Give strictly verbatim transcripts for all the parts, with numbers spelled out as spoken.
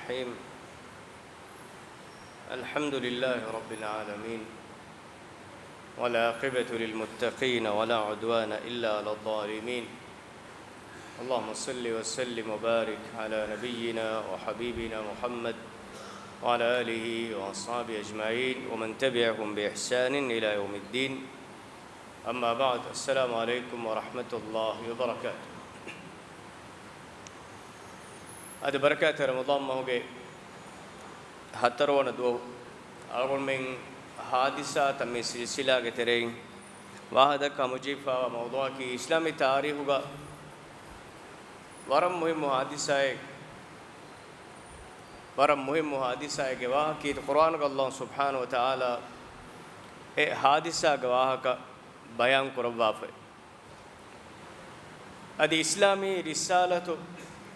الرحيم. الحمد لله رب العالمين. والعاقبة للمتقين ولا عدوان إلا على الظالمين. اللهم صل وسلم وبارك على نبينا وحبيبنا محمد وعلى آله وأصحابه أجمعين ومن تبعهم بإحسان إلى يوم الدين. أما بعد، السلام عليكم ورحمة الله وبركاته. އަދި ބަރަކާތް ރަމަޟާން މަހުގެ ހަތަރުވަނަ ދުވަހު އަޅުގަނޑުމެން ހާދިސާތައް މި ސިލްސިލާގެ ތެރެއިން ވާހަކަ ދައްކާ ހަމަޖެހިފައިވާ މައުޟޫޢަކީ އިސްލާމީ ތާރީޚުގަ ވަރަށް މުހިއްމު ހާދިސާއެއް، ވަރަށް މުހިއްމު ހާދިސާއެއްގެ ވާހަކައެއް ޤުރްއާނުގަ ﷲ ސުބްޙާނަހޫ ވަތަޢާލާ އެ ހާދިސާގެ ވާހަކަ ބަޔާން ކުރައްވާފައި. އަދި އިސްލާމީ ރިސާލަތު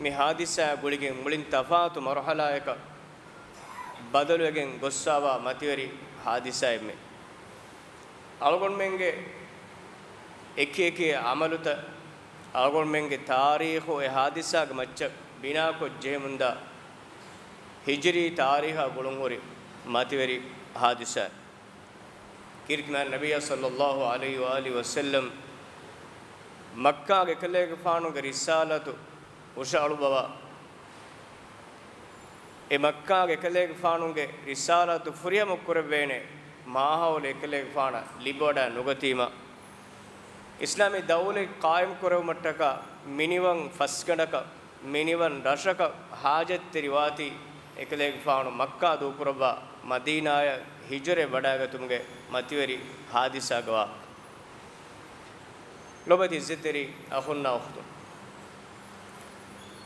މި ހާދިސާއާ ގުޅިގެން މުޅިން ތަފާތު މަރުޙަލާއަކަށް ބަދަލުވެގެން ގޮއްސާވާ މަތިވެރި ހާދިސާއެއްމެ. އަޅުގަނޑުމެންގެ އެކި އެކި އަމަލުތައް އަޅުގަނޑުމެންގެ ތާރީޚު އެ ހާދިސާގެ މައްޗަށް ބިނާކޮށް ޖެހެމުންދާ ހިޖުރީ ތާރީޚާ ގުޅުންހުރި މަތިވެރި ހާދިސާ. ކީރިތި މާތް ނަބިއްޔާ ޞައްލައްލާހު ޢަލައިހި ވައާލިހި ވަސައްލަމް މައްކާގެ އެކަލޭގެފާނުގެ ރިސާލަތު ހުށައަޅުއްވަވާ، އެ މައްކާގެ އެކަލޭގެފާނުގެ ރިސާލަތު ފުރިހަމަ ކުރެވޭނެ މާހައުލެއް އެކަލޭގެފާނަށް ލިބިވަޑައި ނުގަތީމަ، އިސްލާމީ ދައުލަތް ޤާއިމް ކުރެވުމަށްޓަކާ މިނިވަން ފަސްގަނޑަކަށް، މިނިވަން ރަށަކަށް ހާޖަތްތެރިވާތީ، އެކަލޭގެފާނު މައްކާ ދޫކުރައްވާ މަދީނާޔަށް ހިޖުރަ ވަޑައިގަތުމުގެ މަތިވެރި ހާދިސާގެ ވާހަކަ. ލޮބުވެތި ޢިއްޒަތްތެރި އަޚުންނާ އުޚްތުން،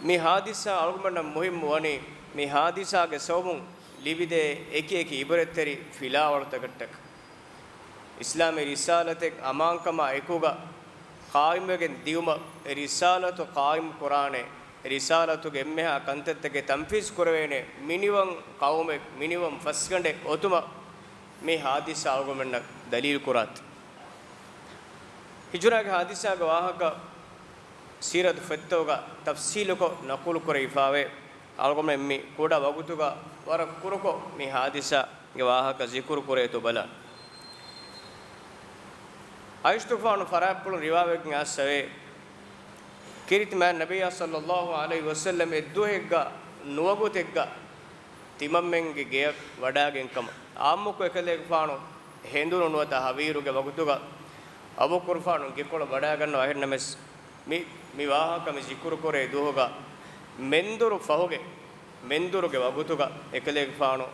މި ހާދިސާ އަޅުގަނޑަށް މުހިއްމު ވަނީ، މި ހާދިސާގެ ސަބަބުން ލިބިދޭ އެކި އެކި ޢިބްރަތްތެރި ފިލާވަޅުތަކަށްޓަކަ. އިސްލާމީ ރިސާލަތެއް އަމާންކަމާ އެކުގަ ޤާއިމްވެގެން ދިއުމަށް އެ ރިސާލަތު ޤާއިމް ކުރާނެ، އެ ރިސާލަތުގެ އެންމެހާ ކަންތައްތަކެއް ތަންފީޒް ކުރެވޭނެ މިނިވަން ޤައުމެއް، މިނިވަން ފަސްގަނޑެއް އޮތުމަށް މި ހާދިސާ އަޅުގަނޑުމެންނަށް ދަލީލު ކުރާތި. ހިޖުރާގެ ހާދިސާގެ ވާހަކަ ސީރަތު ފޮތްތަކުގަ ތަފްޞީލުކޮށް ނަޤުލު ކުރެވިފާވޭ. އަޅުގަނޑުމެން މި ކުޑަ ވަގުތުގަ ވަރަށް ކުރުކޮށް މި ހާދިސާގެ ވާހަކަ ޒިކުރު ކުރޭތޯ ބަލާން. ޢާއިޝަތުގެފާނު ފަރާތްޕުޅުން ރިވާވެގެން އައިސްފަވޭ، ކީރިތި މާތް ނަބިއްޔާ ޞައްލައްލާހު ޢަލައިހި ވަސައްލަމް އެއްދުވަހެއްގަ ނުވަގުތެއްގަ ތިމަންމެންގެ ގެޔަށް ވަޑައިގެން ކަމަށް. އާއްމުކޮށް އެކަލޭގެފާނު ހެނދުނު ނުވަތަ ހަވީރުގެ ވަގުތުގަ އަބޫބަކުރުފާނު ގެކޮޅަށް ވަޑައިގަންނަވާ. އެހެންނަމަވެސް މި، މި ވާހަކަ މި ޒިކުރު ކުރޭ ދުވަހުގަ މެންދުރު ފަހުގެ، މެންދުރުގެ ވަގުތުގަ އެކަލޭގެފާނު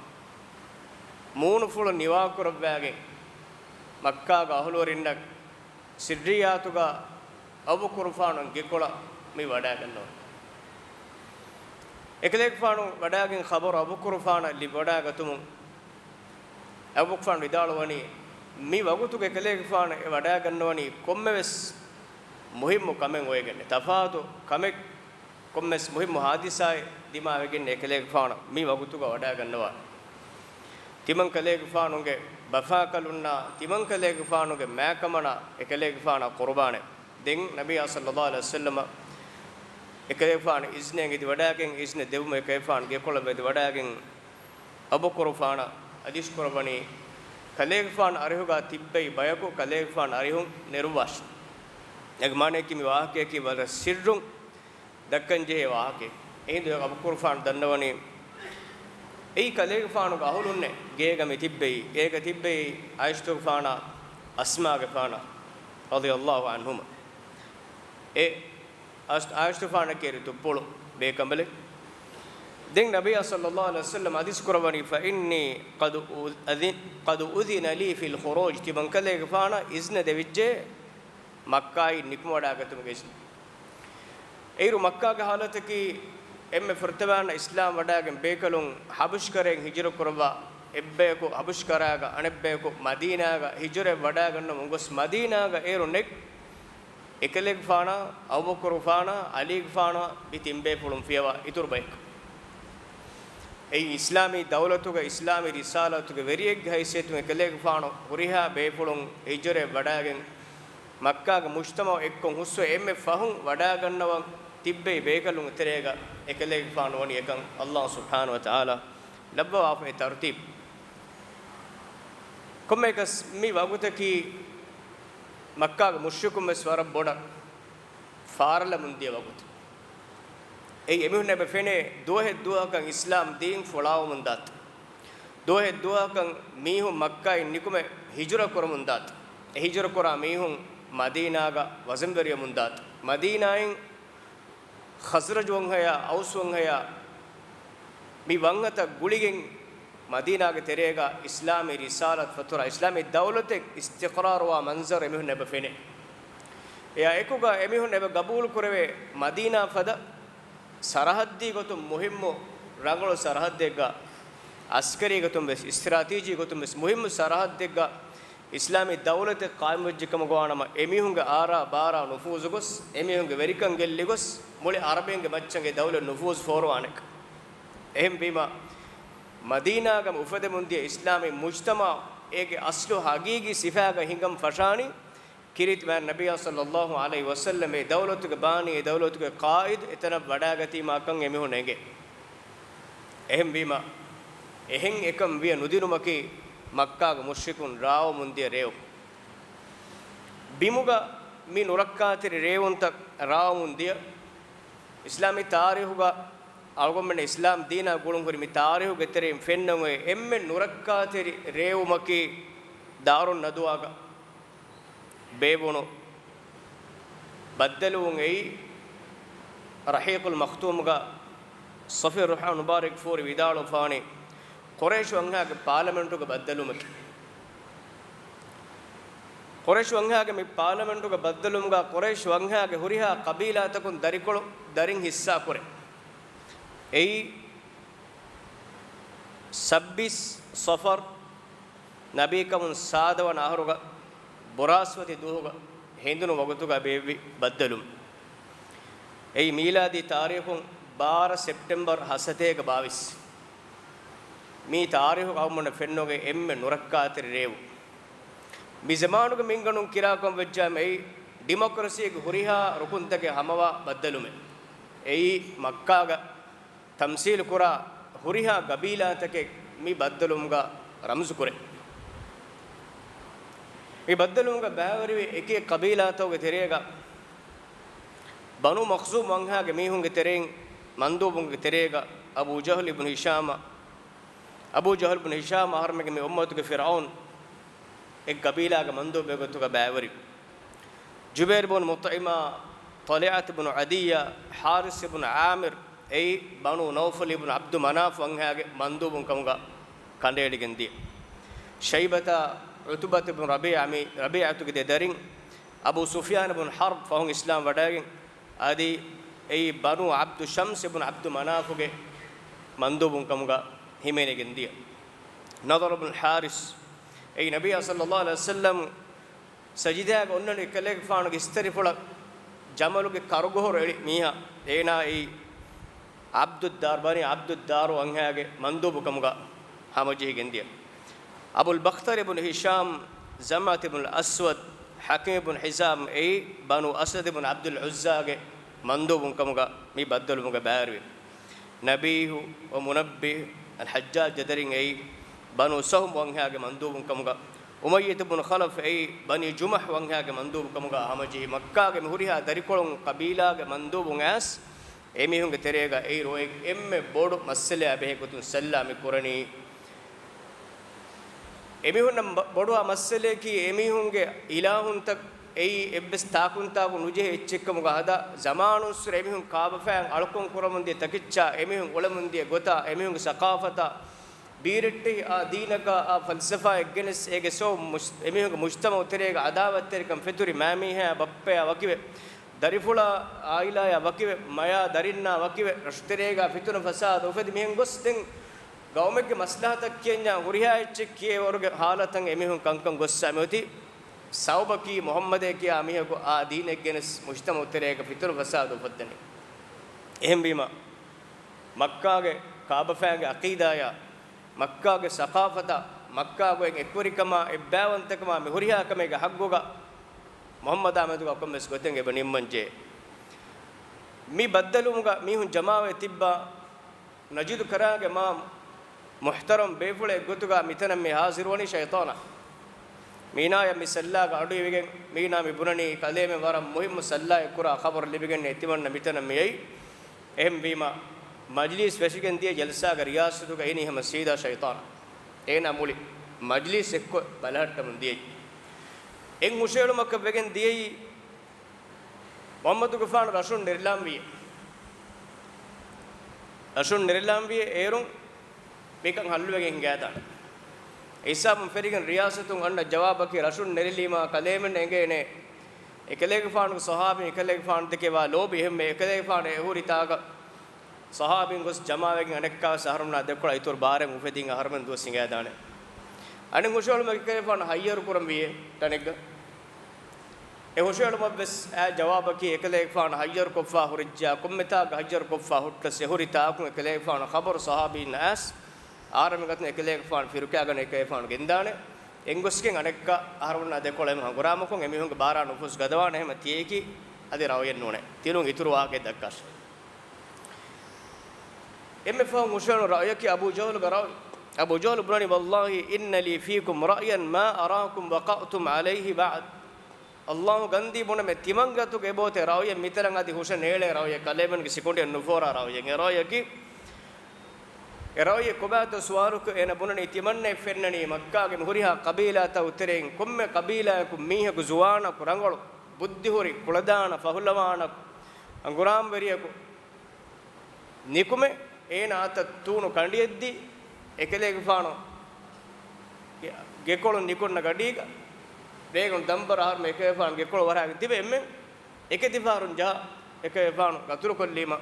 މޫނުފުޅު ނިވާކުރައްވާގެން މައްކާގެ އަހުލުވެރިންނަށް ސިއްރިއްޔާތުގަ އަބޫބަކުރުފާނު ގެކޮޅަށް މި ވަޑައިގަންނަވަން. އެކަލޭގެފާނު ވަޑައިގެން ޚަބަރު އަބޫބަކުރުފާނަށް ލިބިވަޑައިގަތުމުން އަބޫބަކުރުފާނު ވިދާޅުވަނީ، މި ވަގުތުގަ އެކަލޭގެފާނު އެ ވަޑައިގަންނަވަނީ ކޮންމެވެސް މުހިއްމު ކަމެއް އޮވެގެން، ތަފާތު ކަމެއް، ކޮންމެސް މުހިއްމު ހާދިސާއެއް ދިމާވެގެން އެކަލޭގެފާނު މި ވަގުތުގަ ވަޑައިގަންނަވާ. ތިމަން ކަލޭގެފާނުގެ ބަފާކަލުންނާ، ތިމަން ކަލޭގެފާނުގެ މާކަމަނާ އެކަލޭގެފާނާ ޤުރުބާނެއް. ދެން ނަބިއްޔާ ޞައްލައްލާހު ޢަލައިހި ވަސައްލަމަ އެކަލޭގެފާނު އިޒްނެއް އެދިވަޑައިގެން، އިޒްނެއް ދެއްވުމަށް އެކަލޭގެފާނު ގެކޮޅަށް ވެދިވަޑައިގެން އަބޫބަކުރުފާނަށް އަދިސްކުރައްވަނީ، ކަލޭގެފާނު އަރިހުގަ ތިއްބައި ބަޔަކު ކަލޭގެފާނު އަރިހުން ނެރުއްވާށި. އޭގެ މާނައަކީ މި ވާހަކަޔަކީ ވަރަށް ސިއްރުން ދައްކަންޖެހޭ ވާހަކައެއް. އެހިނދު އަބޫބަކުރުފާނު ދަންނަވަނީ، އެއީ ކަލޭގެފާނުގެ އަހުލުންނޭ ގޭގަ މި ތިއްބައީ. އޭގަ ތިއްބައީ ޢާއިޝަތުގެފާނާ އަސްމާގެފާނާ ރަޟިޔައްލާހު ޢަންހުމާ. އެ އަސް-، ޢާއިޝަތުގެފާނަކީ އެރި ތުއްޕުޅު ބޭކަނބަލެއް. ދެން ނަބިއްޔާ ޞައްލައްލާހު ޢަލައިހި ވަސައްލަމަ ޙަދީޘް ކުރައްވަނީ، فإني قد أذ-، قد أذن لي في الخروج، ތިމަންކަލޭގެފާނަށް އިޒްނަ ދެވިއްޖެ މައްކާއިން ނިކުމެވަޑައިގަތުމުގެ އިޒްނަ. އޭރު މައްކާގެ ޙާލަތަކީ އެންމެ ފުރަތަމަ އިސްލާމް ވަޑައިގެން ބޭކަލުން ޙަބަޝްކަރައިން ހިޖުރަ ކުރައްވާ، އެއްބަޔަކު ޙަބަޝްކަރާގަ އަނެއްބަޔަކު މަދީނާގަ ހިޖުރަ ވަޑައިގަންނަވަން ގޮސް މަދީނާގަ އޭރު ނެތް އެކަލޭގެފާނާ އަބޫބަކުރުފާނާ ޢަލީގެފާނާ މި ތިންބޭފުޅުން ފިޔަވާ އިތުރު ބަޔަކު. އެއީ އިސްލާމީ ދައުލަތުގަ އިސްލާމީ ރިސާލަތުގެ ވެރިއެއްގެ ހައިސިއްޔަތުން އެކަލޭގެފާނު ހުރިހާ ބޭފުޅުން ހިޖުރަ ވަޑައިގެން މައްކާގެ މުޖްތަމަޢު އެއްކޮށް ހުސްވެ އެންމެ ފަހުން ވަޑައިގަންނަވަން ތިއްބެވި ބޭކަލުންގެ ތެރޭގަ އެކަލޭގެފާނު ވަނީ އެކަން އައްލާހު ސުބްޙާނަހު ވަތަޢާލާ ލައްވަވާފައި ތަރުތީބު. ކޮންމެއަކަސް މި ވަގުތަކީ މައްކާގެ މުޝްރިކުން ވެސް ވަރަށް ބޮޑަށް ފާރަލަމުން ދިޔަ ވަގުތެއް. އެއީ އެމީހުން އެބަ ފެނޭ ދުވަހެއް ދުވަހަކަށް އިސްލާމް ދީން ފުޅާވަމުން ދާތަ. ދުވަހެއް ދުވަހަކަށް މީހުން މައްކާއިން ނިކުމެ ހިޖުރަ ކުރަމުން ދާތަ. އެ ހިޖުރަ ކުރާ މީހުން މަދީނާގަ ވަޒަންވެރިވަމުން ދާތަ. މަދީނާއިން ޚަޒްރަޖު ވަންހަޔާ، އައުސް ވަންހަޔާ، މި ވަންހަތައް ގުޅިގެން މަދީނާގެ ތެރޭގަ އިސްލާމީ ރިސާލަތް ފަތުރާ، އިސްލާމީ ދައުލަތެއް އިސްތިޤްރާރުވާ މަންޒަރު އެމީހުން އެބަ ފެނޭ. އެއާ އެކުގަ އެމީހުން އެބަ ގަބޫލު ކުރެވޭ މަދީނާ ފަދަ ސަރަހައްދީ ގޮތުން މުހިއްމު ރަނގަޅު ސަރަހައްދެއްގަ، އަސްކަރީ ގޮތުން ވެސް، އިސްތިރާޓީޖީ ގޮތުން ވެސް މުހިއްމު ސަރަހައްދެއްގަ އިސްލާމީ ދައުލަތެއް ޤާއިމްވެއްޖެ ކަމުގަ ވާނަމަ، އެމީހުންގެ އާރާ ބާރާ ނުފޫޒު ގޮސް، އެމީހުންގެ ވެރިކަން ގެއްލި ގޮސް، މުޅި އަރަބިންގެ މައްޗަށް އެ ދައުލަތް ނުފޫޒު ފޯރުވާނެކަން. އެހެންވީމަ، މަދީނާގަ އުފެދެމުން ދިޔަ އިސްލާމީ މުޖްތަމަޢު އޭގެ އަސްލު ހަގީގީ ސިފާގަ ހިނގަން ފަށާނީ، ކީރިތި މާތް ނަބިއްޔާ ޞައްލައްލާހު ޢަލައިހި ވަސައްލަމް އެ ދައުލަތުގެ ބާނީ، އެ ދައުލަތުގެ ޤާއިދު އެތަނަށް ވަޑާގަތީމާކަން އެމީހުން އެނގޭ. އެހެންވީމަ، އެހެން އެކަން ވިޔަ ނުދިނުމަކީ މައްކާގެ މުޝްރިކުން ރާވަމުން ދިޔަ ރޭވުން. ބިމުގަ މި ނުރައްކާތެރި ރޭވުންތައް ރާވަމުން ދިޔަ، އިސްލާމީ ތާރީޚުގަ އަޅުގަނޑުމެން އިސްލާމް ދީނާ ގުޅުން ހުރި މި ތާރީޚުގެ ތެރެއިން ފެންނަން އޮތް އެންމެ ނުރައްކާތެރި ރޭވުމަކީ ދާރުން ނަދުވާގަ ބޭއްވުނު ބައްދަލުވުން. އެއީ ރަޙީޤުލް މަޚްތޫމްގަ ޞަފިއްޔަތުއްރަޙްމާން މުބާރަކްފޫރި ވިދާޅުވެފާނީ، ޤުރައިޝް ވަންހާގެ ޕާލަމެންޓުގެ ބައްދަލުވުމަކީ. ޤުރައިޝް ވަންހާގެ މި ޕާލަމެންޓުގެ ބައްދަލުވުމުގަ ޤުރައިޝް ވަންހާގެ ހުރިހާ ޤަބީލާތަކުން ދަރިކޮޅު ދަރިން ހިއްސާ ކުރޭ. އެއީ ސައްބީސް ޞަފަރް ނަބީކަމުން ސާދަވަނަ އަހަރުގަ ބުރާސްފަތި ދުވަހުގަ ހެނދުނު ވަގުތުގަ ބޭއްވި ބައްދަލުން. އެއީ މީލާދީ ތާރީޚުން ބާރަ ސެޕްޓެމްބަރު ހަސަތޭކަ ބާވީސް. މީ ތާރީޚު ޤައުމުންނަށް ފެންނަން އޮތް އެންމެ ނުރައްކާތެރި ރޭވު. މި ޒަމާނުގެ މިންގަނޑުން ކިރާކޮށް ވެއްޖާމަ އެއީ ޑިމޮކްރަސީގެ ހުރިހާ ރުކުންތަކެއް ހަމަވާ ބައްދަލުމެއް. އެއީ މައްކާގަ ތަމްސީލު ކުރާ ހުރިހާ ގަބީލާތަކެއް މި ބައްދަލުވުމުގަ ރަމްޒު ކުރޭ. މި ބައްދަލުވުމުގަ ބައިވެރިވި އެކި އެކި ޤަބީލާތަކުގެ ތެރޭގަ ބަނޫ މަޚްޒޫމް ވަންހާގެ މީހުންގެ ތެރެއިން މަންދޫބުންގެ ތެރޭގަ އަބޫ ޖަހުލް އިބްނު ހިޝާމަށް، އަބޫ ޖަހުލް ބުނު ހިޝާމް އަހަރުމެންގެ މި އުއްމަތުގެ ފިރްޢައުން އެއް ޤަބީލާގެ މަންދޫބެއް ގޮތުގަ ބައިވެރި. ޖުބައިރު ބުނު މުޠްޢިމާ، ޠަލްޙަތު ބުނު ޢަދިއްޔާ، ޙާރިސް ބުނު ޢާމިރު، އެއީ ބަނޫ ނައުފަލް ބުނު ޢަބްދު މަނާފް ވަންހާގެ މަންދޫބުން ކަމުގަ ކަނޑައެޅިގެން ދިޔަ. ޝައިބަތާ ޢުތުބަތު ބުނު ރަބީޢާ، މި ރަބީޢަތުގެ ދެ ދަރިން، އަބޫ ސުފްޔާން ބުނު ޙަރްބް ފަހުން އިސްލާމް ވަޑައިގެން، އަދި އެއީ ބަނޫ ޢަބްދު ޝަމްސް ބުނު ޢަބްދު މަނާފުގެ މަންދޫބުން ކަމުގަ ހިމެނިގެން ދިޔަ. ނަޟަރު ބުނު ޙާރިސް، އެއީ ނަބިއްޔާ ޞައްލައްލާހު ޢަލައިހި ވަސައްލަމް ސަޖިދާގަ އޮންނަނީ އެކަލޭގެފާނުގެ އިސްތަށިފުޅަށް ޖަމަލުގެ ކަރުގޮހޮރު އެޅި މީހާ. އޭނާ އެއީ ޢަބްދުއްދާރު، ބަނީ ޢަބްދުއްދާރު ވަންހާގެ މަންދޫބު ކަމުގަ ހަމަޖެހިގެން ދިޔަ. އަބުލް ބަޚްތަރި ބުނު ހިޝާމް، ޒަމްޢަތު ބުނު އަސްވަދް، ޙަކީމް ބުނު ހިޒާމް އެއީ ބަނޫ އަސަދް ބުނު ޢަބްދުލް ޢުއްޒާގެ މަންދޫބުން ކަމުގަ މި ބައްދަލުވުމުގަ ބައިވެރިވި. ނަބީހު ވަ މުނައްބިހު، އަލްޙައްޖާޖް ދެ ދަރިން އެއީ ބަނޫ ސަހުމް ވަންހާގެ މަންދޫބުން ކަމުގަ، އުމައްޔަތު ބުނު ޚަލަފް އެއީ ބަނީ ޖުމަޙް ވަންހާގެ މަންދޫބު ކަމުގަ ހަމަޖެހި، މައްކާގެ މި ހުރިހާ ދަރިކޮޅުން ޤަބީލާގެ މަންދޫބުން އައިސް އެމީހުންގެ ތެރޭގަ އެއިރު އޮތް އެންމެ ބޮޑު މައްސަލައާ ބެހޭ ގޮތުން ސައްލާ މި ކުރަނީ. އެމީހުންނަށް ބަ-، ބޮޑުވާ މައްސަލައަކީ އެމީހުންގެ އިލާހުންތައް އެއީ އެއްވެސް ތާކުންތާކު ނުޖެހޭ އެއްޗެއްކަމުގަ ހަދާ، ޒަމާނުއްސުރެ އެމީހުން ކާބަފައިން އަޅުކަން ކުރަމުންދިޔަ ތަކެއްޗާ، އެމީހުން އުޅެމުންދިޔަ ގޮތާ، އެމީހުންގެ ސަޤާފަތާ، ބީރައްޓެހި އާ ދީނަކާ އާ ފަލްސަފާއެއް ގެނެސް އޭގެ ސަބަބުން މުސް-، އެމީހުންގެ މުޖްތަމަޢު ތެރޭގަ އަދާވަތްތެރިކަން ފެތުރި މާމީހާ ބައްޕަޔާ ވަކިވެ، ދަރިފުޅާ އާއިލާޔާ ވަކިވެ، މަޔާ ދަރިންނާ ވަކިވެ، ރަށުތެރޭގާ ފިތުނަ ފަސާދަ އުފެދި މިހެން ގޮސް ދެން ގައުމެއްގެ މަސްލަހަތަށް ކިޔަންޏާ ހުރިހާ އެއްޗެއް ކިޔޭވަރުގެ ހާލަތަށް އެމީހުން ކަންކަން ގޮއްސާ މިއޮތީ ސަބަބަކީ މުޙައްމަދޭ ކިޔާ މީހަކު އާ ދީނެއް ގެނެސް މުޖްތަމަޢު ތެރޭގަ ފިތުނަ ފަސާދަ އުފައްދަނީ. އެހެންވީމަ، މައްކާގެ ކާބަފައިންގެ ޢަޤީދާޔާ، މައްކާގެ ސަޤާފަތާ، މައްކާގެ އެކުވެރިކަމާ، އެއްބައިވަންތަކަމާ މި ހުރިހާ ކަމެއްގެ ޙައްޤުގަ މުޙައްމަދާ މެދުގަ ކޮންމެސް ގޮތެއް އެބަ ނިންމަންޖެހޭ. މި ބައްދަލުވުމުގަ މީހުން ޖަމާވެ ތިއްބާ ނަޖިދު ކަރާގެ މާ މުޙްތަރަމް ބޭފުޅެއް ގޮތުގަ މިތަނަށް މި ހާޒިރުވަނީ ޝައިޠާނާ. މީނާޔަށް މި ސައްލާގަ އަޑުއިވިގެން، މީނާ މި ބުނަނީ ކަލޭމެން ވަރަށް މުހިއްމު ސައްލާއެއް ކުރާ ޚަބަރު ލިބިގެން އެތިމަންނަ މިތަނަށް މިއައީ. އެހެންވީމަ، މަޖިލީސް ފެށިގެން ދިޔަ ޖަލްސާގެ ރިޔާސަތުގަ އިނީ ހަމަ ސީދާ ޝައިޠާނާ. އޭނާ މުޅި މަޖިލީސް އެއްކޮށް ބަލަހައްޓަމުން ދިޔައީ. އެއް ހުށަހެޅުމަކަށް ވެގެން ދިޔައީ، މުޙައްމަދުގެފާނު ރަށުން ނެރިލާން ވިޔޭ. ރަށުން ނެރިލާން ވިޔޭ އޭރުން މިކަން ހައްލުވެގެން ހިނގާދާނެ. ހިސާބުން ފެށިގެން ރިޔާސަތުން އަންނަ ޖަވާބަކީ، ރަށުން ނެރިލީމާ ކަލޭމެން އެނގޭނެ އެކަލޭގެފާނުގެ ޞަޙާބީން އެކަލޭގެފާނު ދެކެ ވާ ލޯބި. އެހެންވެ، އެކަލޭގެފާނު އެ ހުރި ތާކަށް ޞަޙާބީން ގޮސް ޖަމާވެގެން އަނެއްކާވެސް އަހަރުމެންނާ ދެކޮޅަށް އިތުރު ބާރެއް އުފެދިން އަހަރުމެން ދުވަސް ހިނގާދާނެ. އަނެއް ހުށަހެޅުމަކީ އެކަލޭގެފާނު ހައްޔަރު ކުރަން ވިޔޭ ތަނެއްގަ. އެ ހުށަހެޅުމަށްވެސް އާ ޖަވާބަކީ، އެކަލޭގެފާނު ހައްޔަރުކޮށްފާ ހުރިއްޖާ، ކޮންމެ ތާކަށް ހައްޔަރުކޮށްފާ ހުއްޓަސް އެ ހުރި ތާކުން އެކަލޭގެފާނު ޚަބަރު ޞަޙާބީންނަށް އައިސް، އަހަރެމެން ގަތުން އެކަލޭގެފާނު ފިރުކާގަނެ އެކަލޭގެފާނު ގެންދާނެ. އެންގޮސްގެން އަނެއްކާ އަހަރުމެންނާ ދެކޮޅަށް އެމެން ހަނގުރާމަކޮށް އެމީހުންގެ ބާރާ ނުފޫސް ގަދަވާނެ. އެހެމަ ތިޔަކީ އަދި ރައުޔެއް ނޫނޭ. ތިނުން އިތުރު ވާހަކައެއް ދައްކާށި. އެންމެ ފަހުން ހުށަހެޅުނު ރައުޔަކީ އަބޫ ޖަހުލުގެ ރައުޔު. އަބޫ ޖަހުލު ބުނަނީ، "والله إن لي فيكم رأيا ما أراكم وقعتم عليه بعد." ﷲ ގަންދީ ބުނަމެ، ތިމަންގެ އަތުގަ އެބައޮތޭ ރައުޔެއް މިތަނަށް އަދި ހުށަ ނޭޅޭ ރައުޔެއް، ކަލޭމެންގެ ސިކުނޑިއަށް ނުފޯރާ ރައުޔެއް. އެ ރައުޔަކީ، އެ ރައުޔެއް ކޮބާތޯ ސުވާލުކޮށް އޭނަ ބުނަނީ، ތިމަންނައަށް ފެންނަނީ މައްކާގެ މި ހުރިހާ ޤަބީލާތައް ތެރެއިން ކޮންމެ ޤަބީލާއަކު މީހަކު ޒުވާނަކު ރަނގަޅު ބުއްދިހުރި ކުޅަދާނަ ފަހުލަވާނަކު އަނގުރާމަވެރިޔަކު ނިކުމެ، އޭނަ އަތަށް ތޫނު ކަނޑިއެއްދީ، އެކަލޭގެފާނު ގެ-، ގެކޮޅު ނިކުންނަ ގަޑީގަ ބޭގުން ދަންބަރަށް އަހަރުމެން އެކަލޭގެފާނު ގެކޮޅު ވަރާގެން ތިބެ އެންމެން އެކެތިފަހަރުން ޖަހާ، އެކަލޭގެފާނު ގަތުލުކޮށްލީމަ،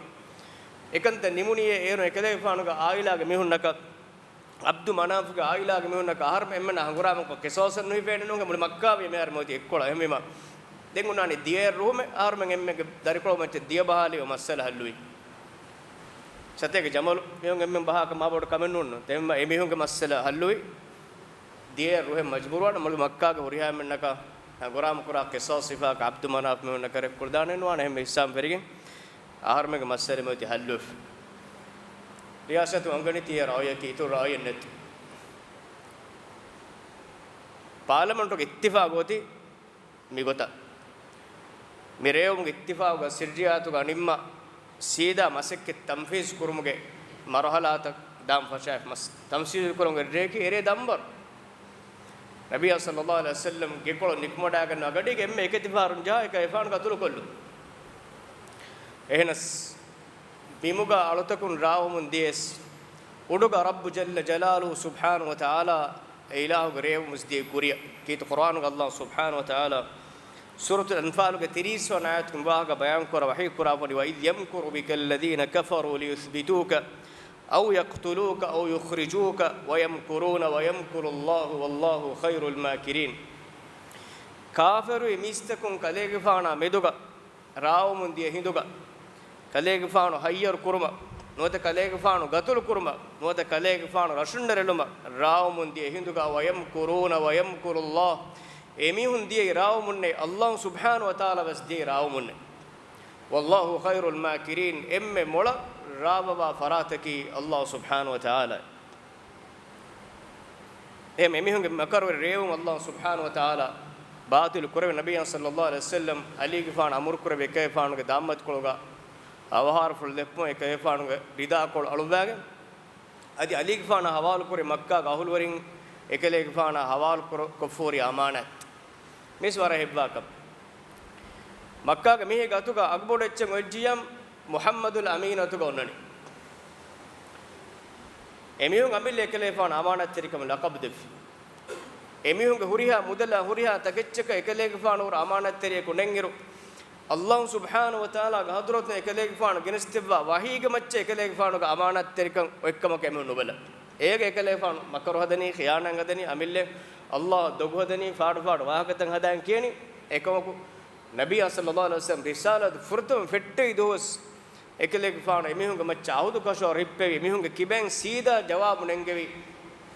އެކަންތައް ނިމުނީއޭ އޭރު އެކަލޭގެފާނުގެ އާއިލާގެ މީހުންނަކަށް، ޢަބްދު މަނާފުގެ އާއިލާގެ މީހުންނަކަށް އަހަރުމެން އެންމެންނާ ހަނގުރާމަކޮށް ޤިޞާޞެއް ނުހިފޭނެ ނޫން. މުޅި މައްކާވެ މިހާރު މިއޮތީ އެއްކޮޅަށް. އެހެންވީމަ، ދެން އޮންނާނީ ދިޔައެއް ރުހުމެއް، އަހަރުމެން އެންމެންގެ ދަރިކޮޅު މައްޗަށް ދިޔަ ބަހާލީމަ މައްސަލަ ހައްލުވި. ސަތޭކަ ޖަމަލު މީހުން އެންމެން ބަހާކަށް މާބޮޑު ކަމެއް ނޫން. ދެން އެމީހުންގެ މައްސަލަ ހައްލުވި. ދިޔައެއް ރުހެއް މަޖްބޫރުވާން މުޅި މައްކާގެ ހުރިހާ އެންމެންނަކަށް ހަނގުރާމަ ކުރާ ޤިޞާޞް ސިފާކަށް ޢަބްދު މަނާފް މީހުންނަކަށް ރެއްކުޅަދާނެ ނުވާނެ. އެހެންވެ ހިސާބުން ފެށިގެން އަހަރުމެންގެ މައްސަލަ މިއޮތީ ހައްލުވެފަ. ރިޔާސަތު އަންގަނީ ތިޔަ ރައުޔަކީ އިތުރު ރައުޔެއް ނެތި. ޕާލަމެންޓުގެ އިއްތިފާގު އޮތީ މިގޮތަށް. މި ރޭވުމުގެ އިއްތިފާގުގަ ސިއްރިއްޔާތުގަ ނިންމާ ސީދާ މަސައްކަތް ތަންފީޒު ކުރުމުގެ މަރުޙަލާތައް ދާން ފަށާފަ މަސް-، ތަންފީޒު ކުރުމުގެ ރޭކީ އެރޭ ދަންބަރު. ނަބިއްޔާ ޞައްލައްލާހު ޢަލައިހި ވަސައްލަމް ގެކޮޅު ނިކުމަޑާގަންނަ ގަޑީގަ އެންމެ އެކެތިފަހަރުން ޖަހާ އެކަލޭގެފާނު ގަތުލުކޮށްލުން. އެހެނަސް ބިމުގަ އަޅުތަކުން ރާވަމުން ދިޔަސް، އުޑުގަ ރައްބު ޖައްލަ ޖަލާލުހު ސުބްޙާނަހު ވަތަޢާލާ އެ އިލާހުގެ ރޭވުމުސް ދިޔަ ކުރިއަށް. ކީރިތި ޤުރްއާނުގަ ﷲ ސުބްޙާނަހު ވަތަޢާލާ ސޫރަތުލް އަންފާލުގެ ތިރީސް ވަނަ އާޔަތުގެ ވާހަކަ ބަޔާންކުރަ ވަޙީ ކުރާފަ ވަނީ، "وَإِذْ يَمْكُرُ بِكَ الَّذِينَ كَفَرُوا لِيُثْبِتُوكَ أَوْ يَقْتُلُوكَ أَوْ يُخْرِجُوكَ وَيَمْكُرُونَ وَيَمْكُرُ اللَّهُ وَاللَّهُ خَيْرُ الْمَاكِرِينَ." ކާފަރުވި މީސްތަކުން ކަލޭގެފާނާ މެދުގަ ރާވަމުން ދިޔަ ހިނދުގަ، ކަލޭގެފާނު ހައްޔަރު ކުރުމަށް، ނުވަތަ ކަލޭގެފާނު ގަތުލު ކުރުމަށް، ނުވަތަ ކަލޭގެފާނު ރަށުން ނެރެލުމަށް ރާވަމުން ދިޔަ ހިނދުގަ، "وَيَمْكُرُونَ وَيَمْكُرُ اللَّهُ." އެމީހުން ދިޔައީ ރާވަމުންނޭ، ﷲ ސުބްޙާނަހު ވަތަޢާލާ ވެސް ދިޔައީ ރާވަމުންނޭ. "وَاللَّهُ خَيْرُ الْمَاكِرِينَ." އެންމެ މޮޅަށް ރާވަވާ ފަރާތަކީ ﷲ ސުބްޙާނަހު ވަތަޢާލާ. އެހެން އެމީހުންގެ މަކަރުވެރި ރޭވުން ﷲ ސުބްޙާނަހު ވަތަޢާލާ ބާޠިލު ކުރެވި، ނަބިއްޔާ ޞައްލައްލާހު ޢަލައިހި ވަސައްލަމް ޢަލީގެފާނު އަމުރު ކުރެވި އެކަލޭގެފާނުގެ ދާންމަތިކޮޅުގަ އަވަހާރަފުޅު ލެއްޕުމަށް އެކަލޭގެފާނުގެ ރިދާކޮޅު އަޅުއްވާގެން، އަދި ޢަލީގެފާނާ ހަވާލުކުރި މައްކާގެ އަހުލުވެރިން އެކަލޭގެފާނާ ހަވާލު ކުރ-، ކޮށްފަހުރި އަމާނާތް. މިސް ވަރަށް ހެއްވާކަން. މައްކާގެ މީހެއްގެ އަތުގަ އަގުބޮޑު އެއްޗެއް އޮތްޖިޔަން މުޙައްމަދުލް އަމީން އަތުގަ އޮންނަނީ. އެމީހުން އަމިއްލަ އެކަލޭގެފާނު އަމާނާތްތެރިކަމަށް ލަޤަބު ދެއްވި. އެމީހުންގެ ހުރިހާ މުދަލާ ހުރިހާ ތަކެއްޗަކަށް އެކަލޭގެފާނު ހުރި އަމާނާތްތެރިއަކު ނެތްއިރު، ﷲ ސުބްޙާނަހު ވަތަޢާލާގެ ޙަޟްރަތުން އެކަލޭގެފާނު ގެނެސްދެއްވާ ވަޙީގެ މައްޗަށް އެކަލޭގެފާނުގެ އަމާނާތްތެރިކަން އޮތްކަމަކަށް އެމީހުން ނުބަލާ. އޭގަ އެކަލޭގެފާނު މަކަރު ހަދަނީ، ޚިޔާނާތް ހަދަނީ، އަމިއްލަ ﷲ އަށް ދޮގު ހަދަނީ، ފާޑުފާޑު ވާހަކަތައް ހަދާން ކިޔަނީ. އެކަމަކު، ނަބިއްޔާ ޞައްލައްލާހު ޢަލައިހި ވަސައްލަމް ރިސާލަތު ފުރަތަމަ ފެއްޓެވި ދުވަސް އެކަލޭގެފާނު އެމީހުންގެ މައްޗަށް ޢަހުދު ކަށަވަރު ހިއްޕެވި، އެމީހުންގެ ކިބައިން ސީދާ ޖަވާބު ނެންގެވި.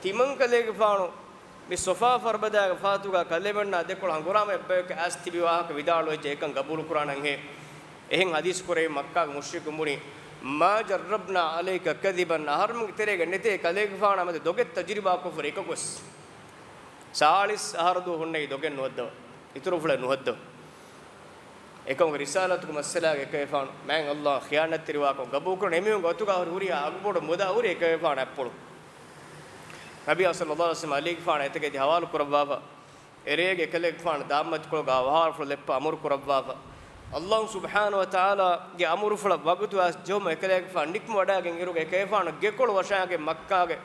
ތިމަން ކަލޭގެފާނު މި ޞަފާ ފަރުބަދާގެ ފަހަތުގަ ކަލޭމެންނާ ދެކޮޅަށް ހަނގުރާމަ އެއްބަޔަކަށް އައިސް ތިބި ވާހަކަ ވިދާޅުވެއްޖެ، އެކަން ގަބޫލު ކުރާނަންހޭ. އެހެން ޙަދީޘް ކުރެވި މައްކާގެ މުޝްރިކުން ބުނި، "ما جربنا عليك كذبا"، އަހަރުމެންގެ ތެރޭގަ ނެތޭ ކަލޭގެފާނާ މެދު ދޮގެއް ތަޖުރިބާކޮށްފަ އެކަކުވެސް. ސާޅީސް އަހަރު ދުވަހު ހުންނައީ ދޮގެއް ނުހައްދަވާ. އިތުރުފުޅެއް ނުހައްދަވާ. އެކަމުގެ ރިސާލަތުގެ މައްސަލާގެ އެކަލޭގެފާނު މާތް ﷲ ޚިޔާނަތްތެރިވާކަމަށް ގަބޫލުކުރަން އެމީހުންގެ އަތުގަ ހުރި ހުރިހާ އަގުބޮޑު މުދާ ހުރި އެކަލޭގެފާނާ އަތްޕުޅު. ނަބިއްޔާ ޞައްލައްލާހު ޢަލައިހި ވަސައްލަމަ ޢަލީގެފާނާ އެތަކެތި ޙަވާލު ކުރައްވާފަ. އެރޭގެ އެކަލޭގެފާނު ދާއިމްމަތިކޮޅުގަ އަވަހާރަފުޅު ލެއްޕަ އަމުރު ކުރައްވާފަ. ﷲ ސުބްޙާނަހޫ ވަތަޢާލާގެ އަމުރުފުޅަށް ވަގުތު އައިސް ޖެހުމަށް އެކަލޭގެފާނު ނިކުމެވަޑައިގެން އިރުގަ އެކަލޭގެފާނު ގެކޮޅު ވަށާގެން މައްކާގެ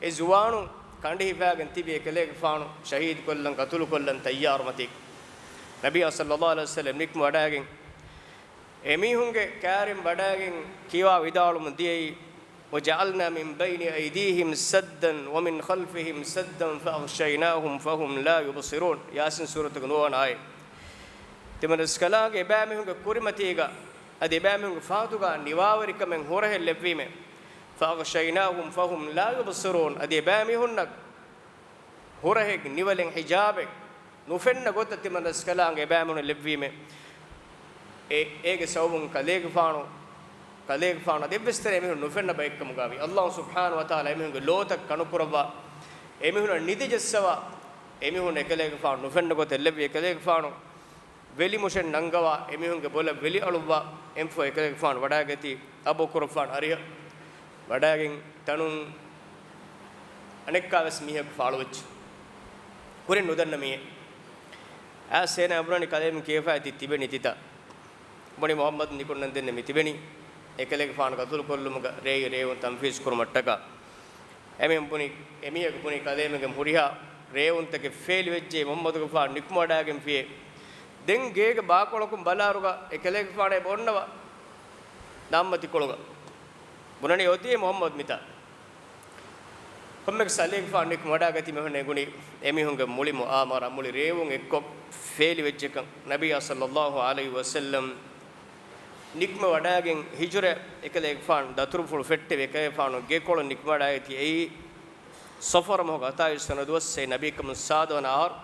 އެ ޒުވާނުން ކަނޑި ހިފާގެން ތިބި އެކަލޭގެފާނު ޝަހީދުކޮށްލަން ޤަތުލުކޮށްލަން ތައްޔާރު މަތީ. ނަބިއްޔާ ޞައްލައްލާހު ޢަލައިހި ވަސައްލަމަ ނިކުމެވަޑައިގެން އެމީހުންގެ ކާރިން ވަޑައިގެން ކިޔަވާ ވިދާޅުވަމުން ދިޔައީ، "وجعلنا من بين أيديهم سدا ومن خلفهم سدا فأغشيناهم فهم لا يبصرون." ޔާސިން ސޫރަތުގެ ނުވަވަނަ އާޔަތް. ތިމަން ރަސްކަލާނގެ އެބައިމީހުންގެ ކުރިމަތީގަ އަދި އެބައިމީހުންގެ ފަހަތުގަ ނިވާވެރިކަމެއް ހުރަހެއް ލެއްވީމޭ. فأغشيناهم فهم لا يبصرون. އަދި އެބައިމީހުންނަށް ހުރަހެއް ނިވަލެން ހިޖާބެއް ނުފެންނަ ގޮތަށް ތިމަން ރަސްކަލާނގެ އެބައިމީހުން ލެއްވީމޭ. އެ، އޭގެ ސަބަބުން ކަލޭގެފާނު، ކަލޭގެފާނު އަދި އެއްވެސް ތެރެއަށް އެމީހުން ނުފެންނަ ބައެއްކަމުގައި ﷲ ސުބްޙާނަހޫ ވަތަޢާލާ އެމީހުންގެ ލޯތައް ކަނުކުރައްވާ، އެމީހުންނަށް ނިދި ޖައްސަވާ، އެމީހުން އެކަލޭގެފާނު ނުފެންނަ ގޮތަށް ލެއްވި އެކަލޭގެފާނު ވެލިމުށެއް ނަންގަވާ، އެމީހުންގެ ބޮލަށް ވެލި އަޅުއްވާ، އެންފޯ އެކަލޭގެފާނު ވަޑައިގަތީ އަބޫބަކުރުފާނު އަރިހަށް ވަޑައިގެން ތަނުން އަނެއްކާވެސް މީހަކު ފާޅުވެއްޖެ. ކުރިން ނުދަންނަ މީހެއް. އައިސް އޭނާ ބުނަނީ ކަލޭމެން ކިޔަފައި ތި ތިބެނީ ތިތާ. ބުނީ މުޙައްމަދު ނިކުންނަން ދެންނެވި މި ތިބެނީ އެކަލޭގެފާނު ޤަތުލުކޮށްލުމުގަ ރޭޔި ރޭވުން ތަންފީޒު ކުރުމަށްޓަކާ. އެމީހުން ބުނި، އެމީހަކު ބުނީ ކަލޭމެންގެ ހުރިހާ ރޭވުންތަކެއް ފޭލިވެއްޖެ މުޙައްމަދުގެފާނު ނިކުމެވަޑައިގެންފިޔޭ. ދެން ގޭގެ ބާކޮޅަކުން ބަލާއިރުގަ އެކަލޭގެފާނާ އެބަ އޮންނަވާ ދާއިމްމަތިކޮޅުގަ. ބުނަނީ އޮތީ މުޙައްމަދު މިތާ. ކޮންމެއަކަސް އަލީގެފާނު ނިކުމެވަޑައިގަތީ މިހުންނަ ގުނި އެމީހުންގެ މުޅި މުއާމަރާ، މުޅި ރޭވުން އެއްކޮށް ފޭލިވެއްޖެކަން. ނަބިއްޔާ ޞައްލައްލާހު ޢަލައިހި ވަސައްލަމަ ނިކުމެވަޑައިގެން ހިޖުރަ އެކަލޭގެފާނު ދަތުރުފުޅު ފެއްޓެވި އެކަލޭގެފާނު ގެކޮޅު ނިކުމެވަޑައިގަތީ އެއީ ޞަފަރު މަހުގެ ހަތާވީސް ވަނަ ދުވަސް އެއީ ނަބީކަމުން ސާދަވަނަ އަހަރު.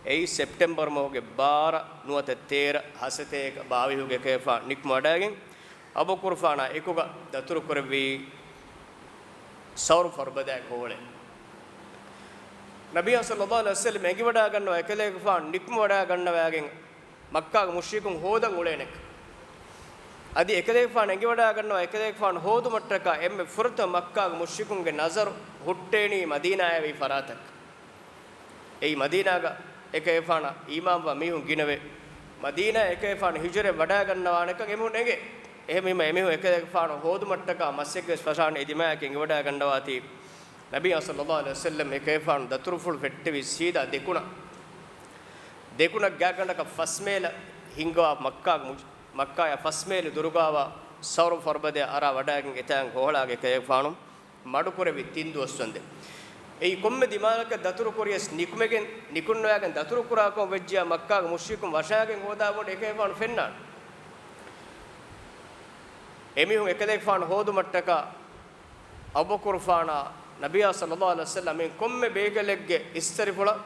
އެއީ ސެޕްޓެމްބަރު މަހުގެ ބާރަ ނުވަތަ ތޭރަ ހަސަތޭކަ ބާވީހުގެ އެކަލޭގެފާނު ނިކުމެވަޑައިގެން އަބޫބަކުރުފާނާ އެކުގަ ދަތުރުކުރެއްވީ ސައުރު ފަރުބަދައިގެ ހޮހޮޅެއް. ނަބިއްޔާ ޞައްލައްލާހު ޢަލައިހި ވަސައްލަމަ އެނގިވަޑައިގަންނަވާ އެކަލޭގެފާނު ނިކުމެވަޑައިގަންނަވައިގެން މައްކާގެ މުޝްރިކުން ހޯދަން އުޅޭނެކަން. އަދި އެކަލޭގެފާނު އެނގިވަޑައިގަންނަވާ އެކަލޭގެފާނު ހޯދުމަށްޓަކާ އެންމެ ފުރަތަމަ މައްކާގެ މުޝްރިކުންގެ ނަޒަރު ހުއްޓޭނީ މަދީނާއާ ވީ ފަރާތަކަށް. އެއީ މަދީނާގަ އެކަލޭގެފާނާ އީމާންވާ މީހުން ގިނަވެ، މަދީނާ އެކަލޭގެފާނު ހިޖުރަ ވަޑައިގަންނަވާނެކަން އެމީހުން އެނގޭ. އެހެންވީމަ އެމީހުން އެކަލޭގެފާނު ހޯދުމަށްޓަކާ މަސައްކަތް ފަށާނެ އެ ދިމާޔަކަށް އެނގިވަޑައިގަންނަވާތީ، ނަބިއްޔާ ޞައްލައްލާހު ޢަލައިހި ވަސައްލަމަ އެކަލޭގެފާނު ދަތުރުފުޅު ފެއްޓެވި ސީދާ ދެކުނަށް، ދެކުނަށް ގާތްގަނޑަކަށް ފަސް މޭލަ ހިންގަވާ މައްކާގެ މުޖް-، މައްކާޔާ ފަސް މޭލު ދުރުގާވާ ސައުރު ފަރުބަދަޔަށް އަރާ ވަޑައިގެން އެތާނގެ ހޮހޮޅާގެ އެކަލޭގެފާނު މަޑުކުރެއްވި ތިން ދުވަސް ވަންދެން. އެއީ ކޮންމެ ދިމާލަކަށް ދަތުރު ކުރިޔަސް ނިކުމެގެން، ނިކުންނަވައިގެން ދަތުރު ކުރާކަމަށް ވެއްޖިޔާ މައްކާގެ މުޝްރިކުން ވަށާގެން ހޯދާ ބޮޑު އެކަލޭގެފާނު ފެންނާނެ. އެމީހުން އެކަލޭގެފާނު ހޯދުމަށްޓަކާ އަބޫބަކުރުފާނާ ނަބިއްޔާ ޞައްލައްލާހު ޢަލައިހި ވަސައްލަމަ ކޮންމެ ބޭކަލެއްގެ އިސްތަށިފުޅަށް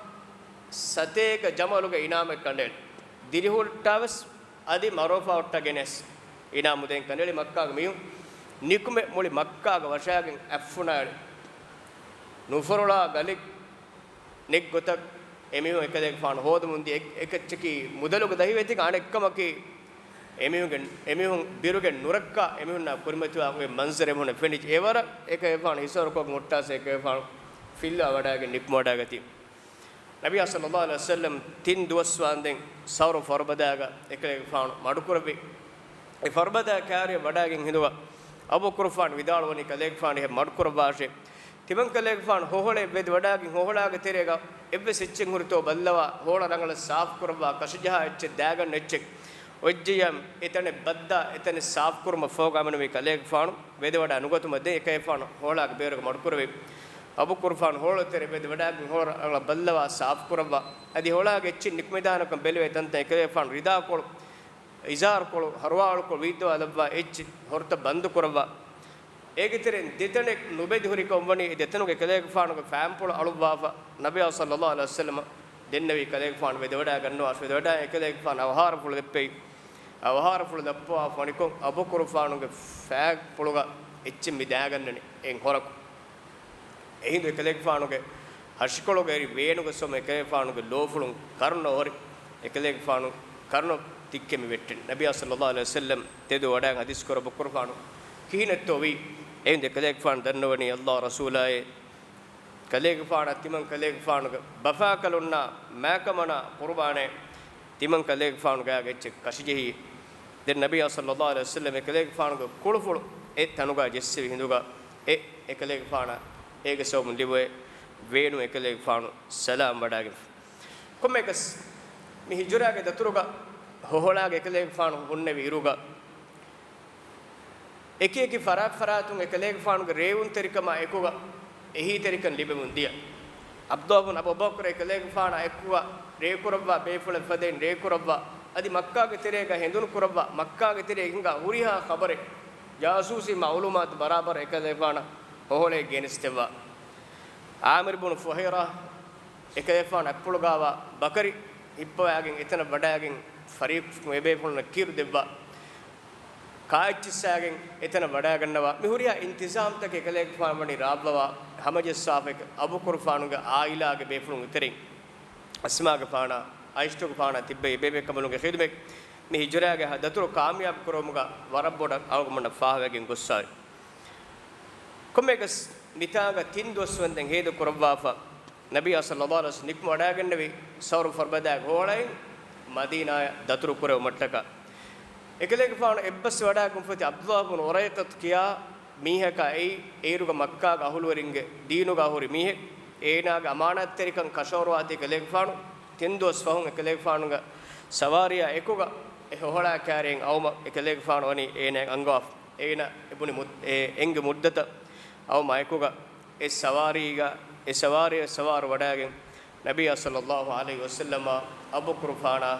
ސަތޭކަ ޖަމަލުގެ އިނާމެއް ކަނޑައެޅި. ދިރިހުއްޓާވެސް އަދި މަރޯފާ ހުއްޓަ ގެނެސް އިނާމު ދޭން ކަނޑައެޅި މައްކާގެ މީހުން ނިކުމެ މުޅި މައްކާގަ ވަށާގެން އަތްފުނާއެޅި. ނުފޮރުޅާ ގަލެއް ނެތް ގޮތަށް އެމީހުން އެކަލޭގެފާނު ހޯދަމުންދިޔަ އެއް-، އެކައްޗަކީ މުދަލުގެ ދަހިވެތިގަ އަނެއްކަމަކީ އެމީހުންގެ، އެމީހުން ބިރުގެ ނުރައްކާ އެމީހުންނާ ކުރިމަތިވާ އޮތް މަންޒަރެއް އެމީހުންނަށް ފެނިއްޖެ. އެވަރަށް އެކަލޭގެފާނު ހިސާބުކޮށް ހުއްޓާސް އެކަލޭގެފާނު ފިއްލާ ވަޑައިގެން ނިކުމެވަޑައިގަތީ. ނަބިއްޔާ ޞައްލައްލާހު ޢަލައިހި ވަސައްލަމަ ތިން ދުވަސް ވާންދެން ސައުރު ފަރުބަދައިގަ އެކަލޭގެފާނު މަޑުކުރެއްވި. އެ ފަރުބަދައި ކާރިޔަށް ވަޑައިގެން ހިނދުގަ އަބޫބަކުރުފާނު ވިދާޅުވަނީ ކަލޭގެފާނު އެހެން މަޑުކުރައްވާށޭ. ތިމަން ކަލޭގެފާނު ހޮހޮޅެއް ވެދި ވަޑައިގެން ހޮހޮޅާގެ ތެރޭގަ އެއްވެސް އެއްޗެއް ހުރިތޯ ބައްލަވާ، ހޮހޮޅަށް ރަނގަޅަށް ސާފު ކުރައްވާ، ކަށިޖަހާ އެއްޗެއް ދާގަންނަ އެއްޗެއް އޮތްޖެޔާ އެތަނެއް ބައްދާ އެތަނެއް ސާފު ކުރުމަށް ފޯގާމެނުވީ ކަލޭގެފާނު ވެދިވަޑައި ނުގަތުމަށް ދެން އެކަލޭގެފާނު ހޮހޮޅާގެ ބޭރުގަ މަޑުކުރެވި. އަބޫބަކުރުފާނު ހޮހޮޅު ތެރެ ވެދިވަޑައިގެން ހޮހޮޅަށް ރަނގަޅަށް ބައްލަވާ ސާފު ކުރައްވާ. އަދި ހޮޅާގެ އެއްޗިން ނިކުމެދާނެކަން ބެލުވޭ ތަންތަން އެކަލޭގެފާނު ރިދާކޮޅު، އިޒާރުކޮޅު، ހަރުވާއަޅުކޮޅު ވީއްދަވާލައްވާ އެއްޗި ހޮރުތައް ބަންދު ކުރައްވާ. އޭގެ ތެރެއިން ދެތަނެއް ނުބެދި ހުރިކަން ވަނީ އެ ދެތަނުގެ ކަލޭގެފާނުގެ ފާންޕުޅު އަޅުއްވާފަ. ނަބިއްޔާ ޞައްލައްލާހު ޢަލައިހި ވަސައްލަމަ ދެންނެވީ ކަލޭގެފާނު ވެދިވަޑައިގަންނަވާށޭ، ވެދިވަޑައި އެކަލޭގެފާނު އަވަހާރަފުޅު ދެއްޕެވި. އަވަހާރަފުޅު ދައްޕަވާފަ ވަނިކޮށް، އަބޫބަކުރުފާނުގެ ފާގްޕުޅުގަ އެއްޗެއް މި ދާގަންނަނީ އެއް ހޮރަކު. އެހިނދު އެކަލޭގެފާނުގެ ހަށިކޮޅުގައި ވޭނުގެ ސޮމު އެކަލޭގެފާނުގެ ލޯފުޅުން ކަރުނަ އޮހޮރި، އެކަލޭގެފާނު ކަރުނަ ތިއްކެ މި ވެއްޓެން. ނަބިއްޔާ ޞައްލައްލާހު ޢަލައިހި ވަސައްލަމް ތެދު ވަޑައިގެން ޙަދީޘް ކުރައްވަ ބަކުރުފާނު ކިހިނެއްތޯ ވީ؟ އެހިނދު އެކަލޭގެފާނު ދަންނަވަނީ އައްލާހު ރަސޫލާއޭ، ކަލޭގެފާނަށް ތިމަން ކަލޭގެފާނުގެ ބަފާކަލުންނާ މާކަމަނާ ޤުރުބާނޭ، ތިމަން ކަލޭގެފާނު ގާގަ އެއްޗެއް ކަށިޖެހީ. ދެން ނަބިއްޔާ ޞައްލައްލާހު ޢަލައިހި ވަސައްލަމް އެކަލޭގެފާނުގެ ކުޅުފުޅު އެ ތަނުގަ ޖެއްސެވި ހިނދުގަ އެ އެކަލޭގެފާނަށް އޭގެ ސަބަބުން ލިބުވޭ ވޭނު އެކަލޭގެފާނު ސަލާމް ވަޑައިގެންފި. ކޮންމެއަކަސް މި ހިޖުރާގެ ދަތުރުގަ ހޮހޮޅާގެ އެކަލޭގެފާނު ހުންނެވި އިރުގަ، އެކި އެކި ފަރާތް ފަރާތުން އެކަލޭގެފާނުގެ ރޭވުންތެރިކަމާ އެކުގަ އެހީތެރިކަން ލިބެމުން ދިޔަ. ޢަބްދުﷲ ބިން އަބޫ ބަކްރު އެކަލޭގެފާނާ އެކުގަ ރޭކުރައްވާ ބޭފުޅެއް ފަދައިން ރޭކުރައްވާ، އަދި މައްކާގެ ތެރޭގަ ހެނދުނު ކުރައްވާ، މައްކާގެ ތެރޭ ހިނގާ ހުރިހާ ޚަބަރެއް، ޖާސޫސީ މަޢުލޫމާތު ބަރާބަރަށް އެކަލޭގެފާނަށް ހޮހޮޅައި ގެނެސްދެއްވާ. ޢާމިރު ބުނު ފުހައިރާ އެކަލޭގެފާނު އަތްޕުޅުގާވާ ބަކަރި ހިއްޕަވާގެން އެތަނަށް ވަޑައިގެން ފަރީޤު އެބޭފުޅުންނަށް ކީރު ދެއްވާ. ކާއެއްޗިއްސާގެން އެތަނަށް ވަޑައިގަންނަވާ. މި ހުރިހާ އިންތިޒާމްތަކެއް އެކަލޭގެފާނު ވަނީ ރާވާފަ ހަމަޖައްސާފަ، އަބޫބަކުރުފާނުގެ ޢާއިލާގެ ބޭފުޅުން އެތެރެއިން އަސްމާގެފާނާ، ޢާއިޝަތުގެފާނާ ތިއްބެވި އެބޭބޭކަނބަލުންގެ ޚިދުމަތް މި ހިޖުރާގެ ދަތުރު ކާމިޔާބު ކުރުވުމުގަ ވަރަށް ބޮޑަށް އަޅުގަނޑަށް ފާހަގަވެގެން ގޮއްސާވި. ކޮންމެއަކަސް މިތާގަ ތިން ދުވަސް ވަންދެން ހޭދަ ކުރައްވާފަ، ނަބިއްޔާ ޞައްލައްލާހު ޢަލައިހި ވަސައްލަމް ނިކުމެވަޑައިގެންނެވި ސައުރު ފަރުބަދާގެ ހޮހޮޅައިން މަދީނާއަށް ދަތުރު ކުރެވުމަށްޓަކާ. އެކަލޭގެފާނު އެއްބަސްވެވަޑައިގެންފަ އޮތީ ޢަބްދުﷲ ބުނު އުރައިޤަތު ކިޔާ މީހަކާ އެއީ، އޭރުގަ މައްކާގެ އަހުލުވެރިންގެ ދީނުގަ ހުރި މީހެއް. އޭނާގެ އަމާނާތްތެރިކަން ކަށަވަރުވާތީ އެކަލޭގެފާނު ތިން ދުވަސް ފަހުން އެކަލޭގެފާނުގެ ސަވާރީއާ އެކުގަ އެ ހޮހޮޅާ ކާރިއަށް އައުމަށް އެކަލޭގެފާނު ވަނީ އޭނާއަށް އަންގަވާފަ. އޭނާ އެ ބުނި މުއް-، އެ އެންގެ މުއްދަތަށް އައުމަށް އެކުގަ އެ ސަވާރީގަ، އެ ސަވާރީއަށް ސަވާރު ވަޑައިގެން ނަބިއްޔާ ޞައްލައްލާހު ޢަލައިހި ވަސައްލަމާ އަބޫބަކުރުފާނާ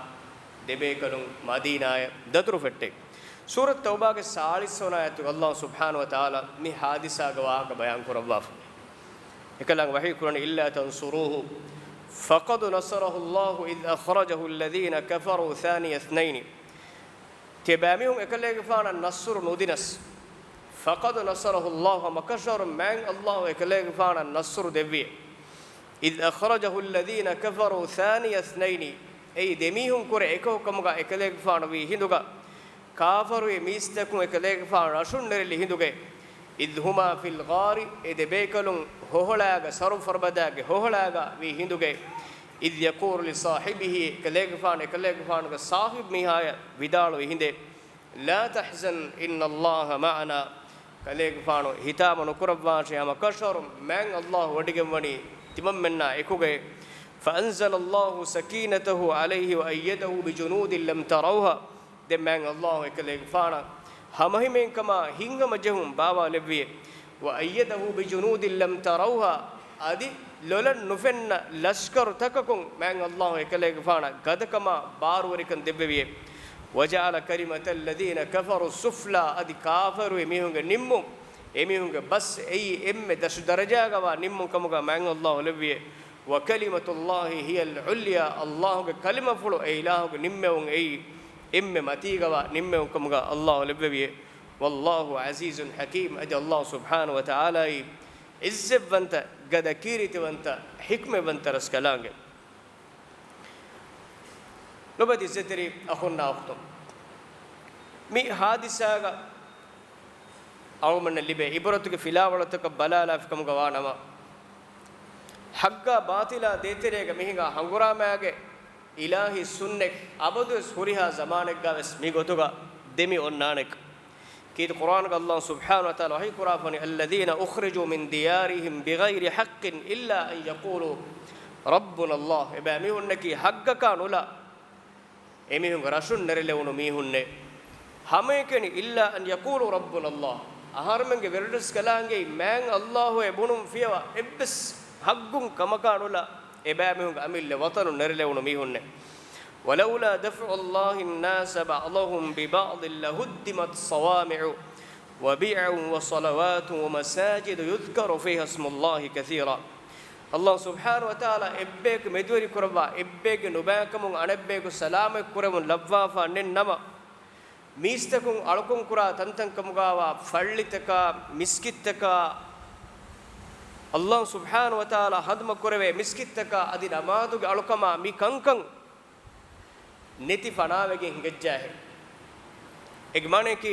ދެބޭކަލުން މަދީނާއަށް ދަތުރު ފެއްޓެވި. ސޫރަތު ތައުބާގެ ސާޅީސް ވަނަ އާޔަތުގަ އައްލާހު ސުބްޙާނަހު ވަތަޢާލާ މި ޙާދިސާގެ ވާހަކަ ބަޔާން ކުރައްވާފަ. އެކަލާނގެ ވަޙީ ކުރަނީ، إلا تنصروه فقد نصره الله إذ أخرجه الذين كفروا ثاني اثنين. ތިޔަބައިމީހުން އެކަލޭގެފާނަށް ނަޞްރު ނުދިނަސް. فقد نصره الله، ހަމަކަށަވަރުން މާތް އައްލާހު އެކަލޭގެފާނަށް ނަޞްރު ދެއްވިއޭ. إذ أخرجه الذين كفروا ثاني اثنين، އެއީ ދެމީހުން ކުރެ އެކަކު ކަމުގަ އެކަލޭގެފާނު ވީ ހިނދުގަ، ކާފަރުވި މީސްތަކުން އެކަލޭގެފާނު ރަށުން ނެރެލި ހިނދުގައި. إذ هما في الغار، އެ ދެބޭކަލުން ހޮހޮޅާގަ، ސައުރު ފަރުބަދާގެ ހޮހޮޅާގަ ވީ ހިނދުގައި. إذ يقول لصاحبه، އެކަލޭގެފާނު އެކަލޭގެފާނުގެ ޞާޙިބު މީހާޔަށް ވިދާޅުވި ހިނދެއް، لا تحزن إن الله معنا، ކަލޭގެފާނު ހިތާމަ ނުކުރައްވާށޭ، ހަމަކަށަވަރުން މާތް އައްލާހު ވޮޑިގެންވަނީ ތިމަންމެންނާ އެކުގައި. فأنزل الله سكينته عليه وأيده بجنود لم تروها. ދެން މާތް އައްލާހު އެކަލޭގެފާނަށް ހަމަހިމޭންކަމާ ހިތްހަމަޖެހުން ބާވާލެއްވިއޭ. وأيده بجنود لم تروها، އަދި ލޮލަށް ނުފެންނަ ލަޝްކަރުތަކަކުން މާތް އައްލާހު އެކަލޭގެފާނަށް ގަދަކަމާ ބާރުވެރިކަން ދެއްވެވިއޭ. وجعل كلمة الذين كفروا السفلى، އަދި ކާފަރުވި މީހުންގެ ނިންމުން، އެމީހުންގެ ބަސް އެއީ އެންމެ ދަށު ދަރަޖާގަވާ ނިންމުން ކަމުގަ މާތް އައްލާހު ލެއްވިއޭ. وكلمة الله هي العليا، އައްލާހުގެ ކަލިމަފުޅު އެ އިލާހުގެ ނިންމެވުން އެއީ އެންމެ މަތީގަވާ ނިންމެވުން ކަމުގަ އައްލާހު ލެއްވެވިއޭ. والله عزيز حكيم، އަދި އައްލާހު ސުބްޙާނަހު ވަތަޢާލާއީ ޢިއްޒަތްވަންތަ، ގަދަ ކީރިތިވަންތަ، ޙިކްމަތްވަންތަ ރަސްކަލާނގެ. ލޮބުވެތި އިއްޒަތްތެރި އަޚުންނާ އުޚްތުން، މި ޙާދިސާގަ އަޅުގަނޑަށް ލިބޭ ޢިބްރަތުގެ ފިލާވަޅުތަކަށް ބަލާލާފިކަމުގަ ވާނަމަ، ޙައްޤާ ބާޠިލާ ދޭތެރޭގަ މިހިނގާ ހަނގުރާމައިގެ އިލާހީ ސުންނަތް އަބަދުވެސް ހުރިހާ ޒަމާނެއްގަވެސް މި ގޮތުގަ ދެމި އޮންނާނެކަން. ކީރިތި ޤުރްއާނުގަ އައްލާހު ސުބްޙާނަހު ވަތަޢާލާ ވަޙީ ކުރާފަ ވަނީ، الذين أخرجوا من ديارهم بغير حق إلا أن يقولوا ربنا الله. އެބައިމީހުންނަކީ ޙައްޤަކާ ނުލާ، އެމީހުންގެ ރަށުން ނެރެލެވުނު މީހުންނޭ. ހަމައެކަނި، إلا أن يقولوا ربنا الله. އަހަރުމެންގެ ވެރިރަސްކަލާނގެއީ މާތް އައްލާހުއޭ ބުނުން ފިޔަވާ އެއްވެސް ޙައްޤުން ކަމަކާ ނުލާ، އެބައިމީހުންގެ އަމިއްލަ ވަޠަނުން ނެރެލެވުނު މީހުންނޭ. ولولا دفع الله الناس بعضهم ببعض لهدمت صوامع وبيع وصلوات ومساجد يذكر فيها اسم الله كثيرا. އައްލާހު ސުބްޙާނަހު ވަތަޢާލާ އެއްބަޔަކު މެދުވެރި ކުރައްވާ، އެއްބަޔެއްގެ ނުބައިކަމުން އަނެއްބަޔަކު ސަލާމަތް ކުރެވުން ލައްވާފާ ނެތް ނަމަ، މީސްތަކުން އަޅުކަން ކުރާ ތަންތަން ކަމުގާވާ ފައްޅިތަކާ، މިސްކިތްތަކާ، އައްލާހު ސުބްޙާނަހު ވަތަޢާލާ ހަނދުމަ ކުރެވޭ މިސްކިތްތަކާ އަދި ނަމާދުގެ އަޅުކަމާ މި ކަންކަން ނެތި ފަނާވެގެން ހިނގައްޖާހެން. އޭގެ މާނަޔަކީ،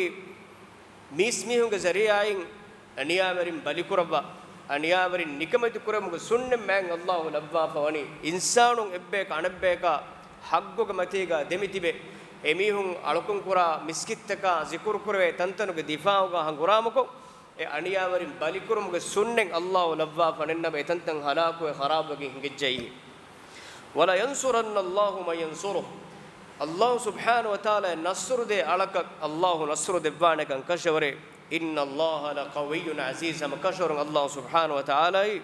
މީސްމީހުންގެ ޒަރީޢާއިން އަނިޔާވެރިން ބަލިކުރައްވާ، އަނިޔާވެރިން ނިކަމެތި ކުރެވުމުގެ ސުންނަތް މާތް އައްލާހު ލައްވާފަ ވަނީ، އިންސާނުން އެއްބަޔަކަށް އަނެއްބަޔަކާ ޙައްޤުގެ މަތީގަ ދެމިތިބެ، އެމީހުން އަޅުކަން ކުރާ މިސްކިތްތަކާ ޒިކުރު ކުރެވޭ ތަންތަނުގެ ދިފާޢުގަ ހަނގުރާމަކޮށް، އެ އަނިޔާވެރިން ބަލިކުރުމުގެ ސުންނަތް އައްލާހު ލައްވާފަ ނެތްނަމަ، އެތަންތަން ހަލާކުވެ ޚަރާބުވެގެން ހިނގައްޖައީ. وَلَيَنْصُرَنَّ اللَّهُ مَنْ يَنْصُرُهُ. އައްލާހު ސުބްޙާނަހު ވަތަޢާލާ ނަޞްރު ދޭ އަޅަކަށް އައްލާހު ނަޞްރު ދެއްވާނެކަން ކަށަވަރޭ. إِنَّ اللَّهَ لَقَوِيٌّ عَزِيزٌ. ހަމަކަށަވަރުން އައްލާހު ސުބްޙާނަހު ވަތަޢާލާއީ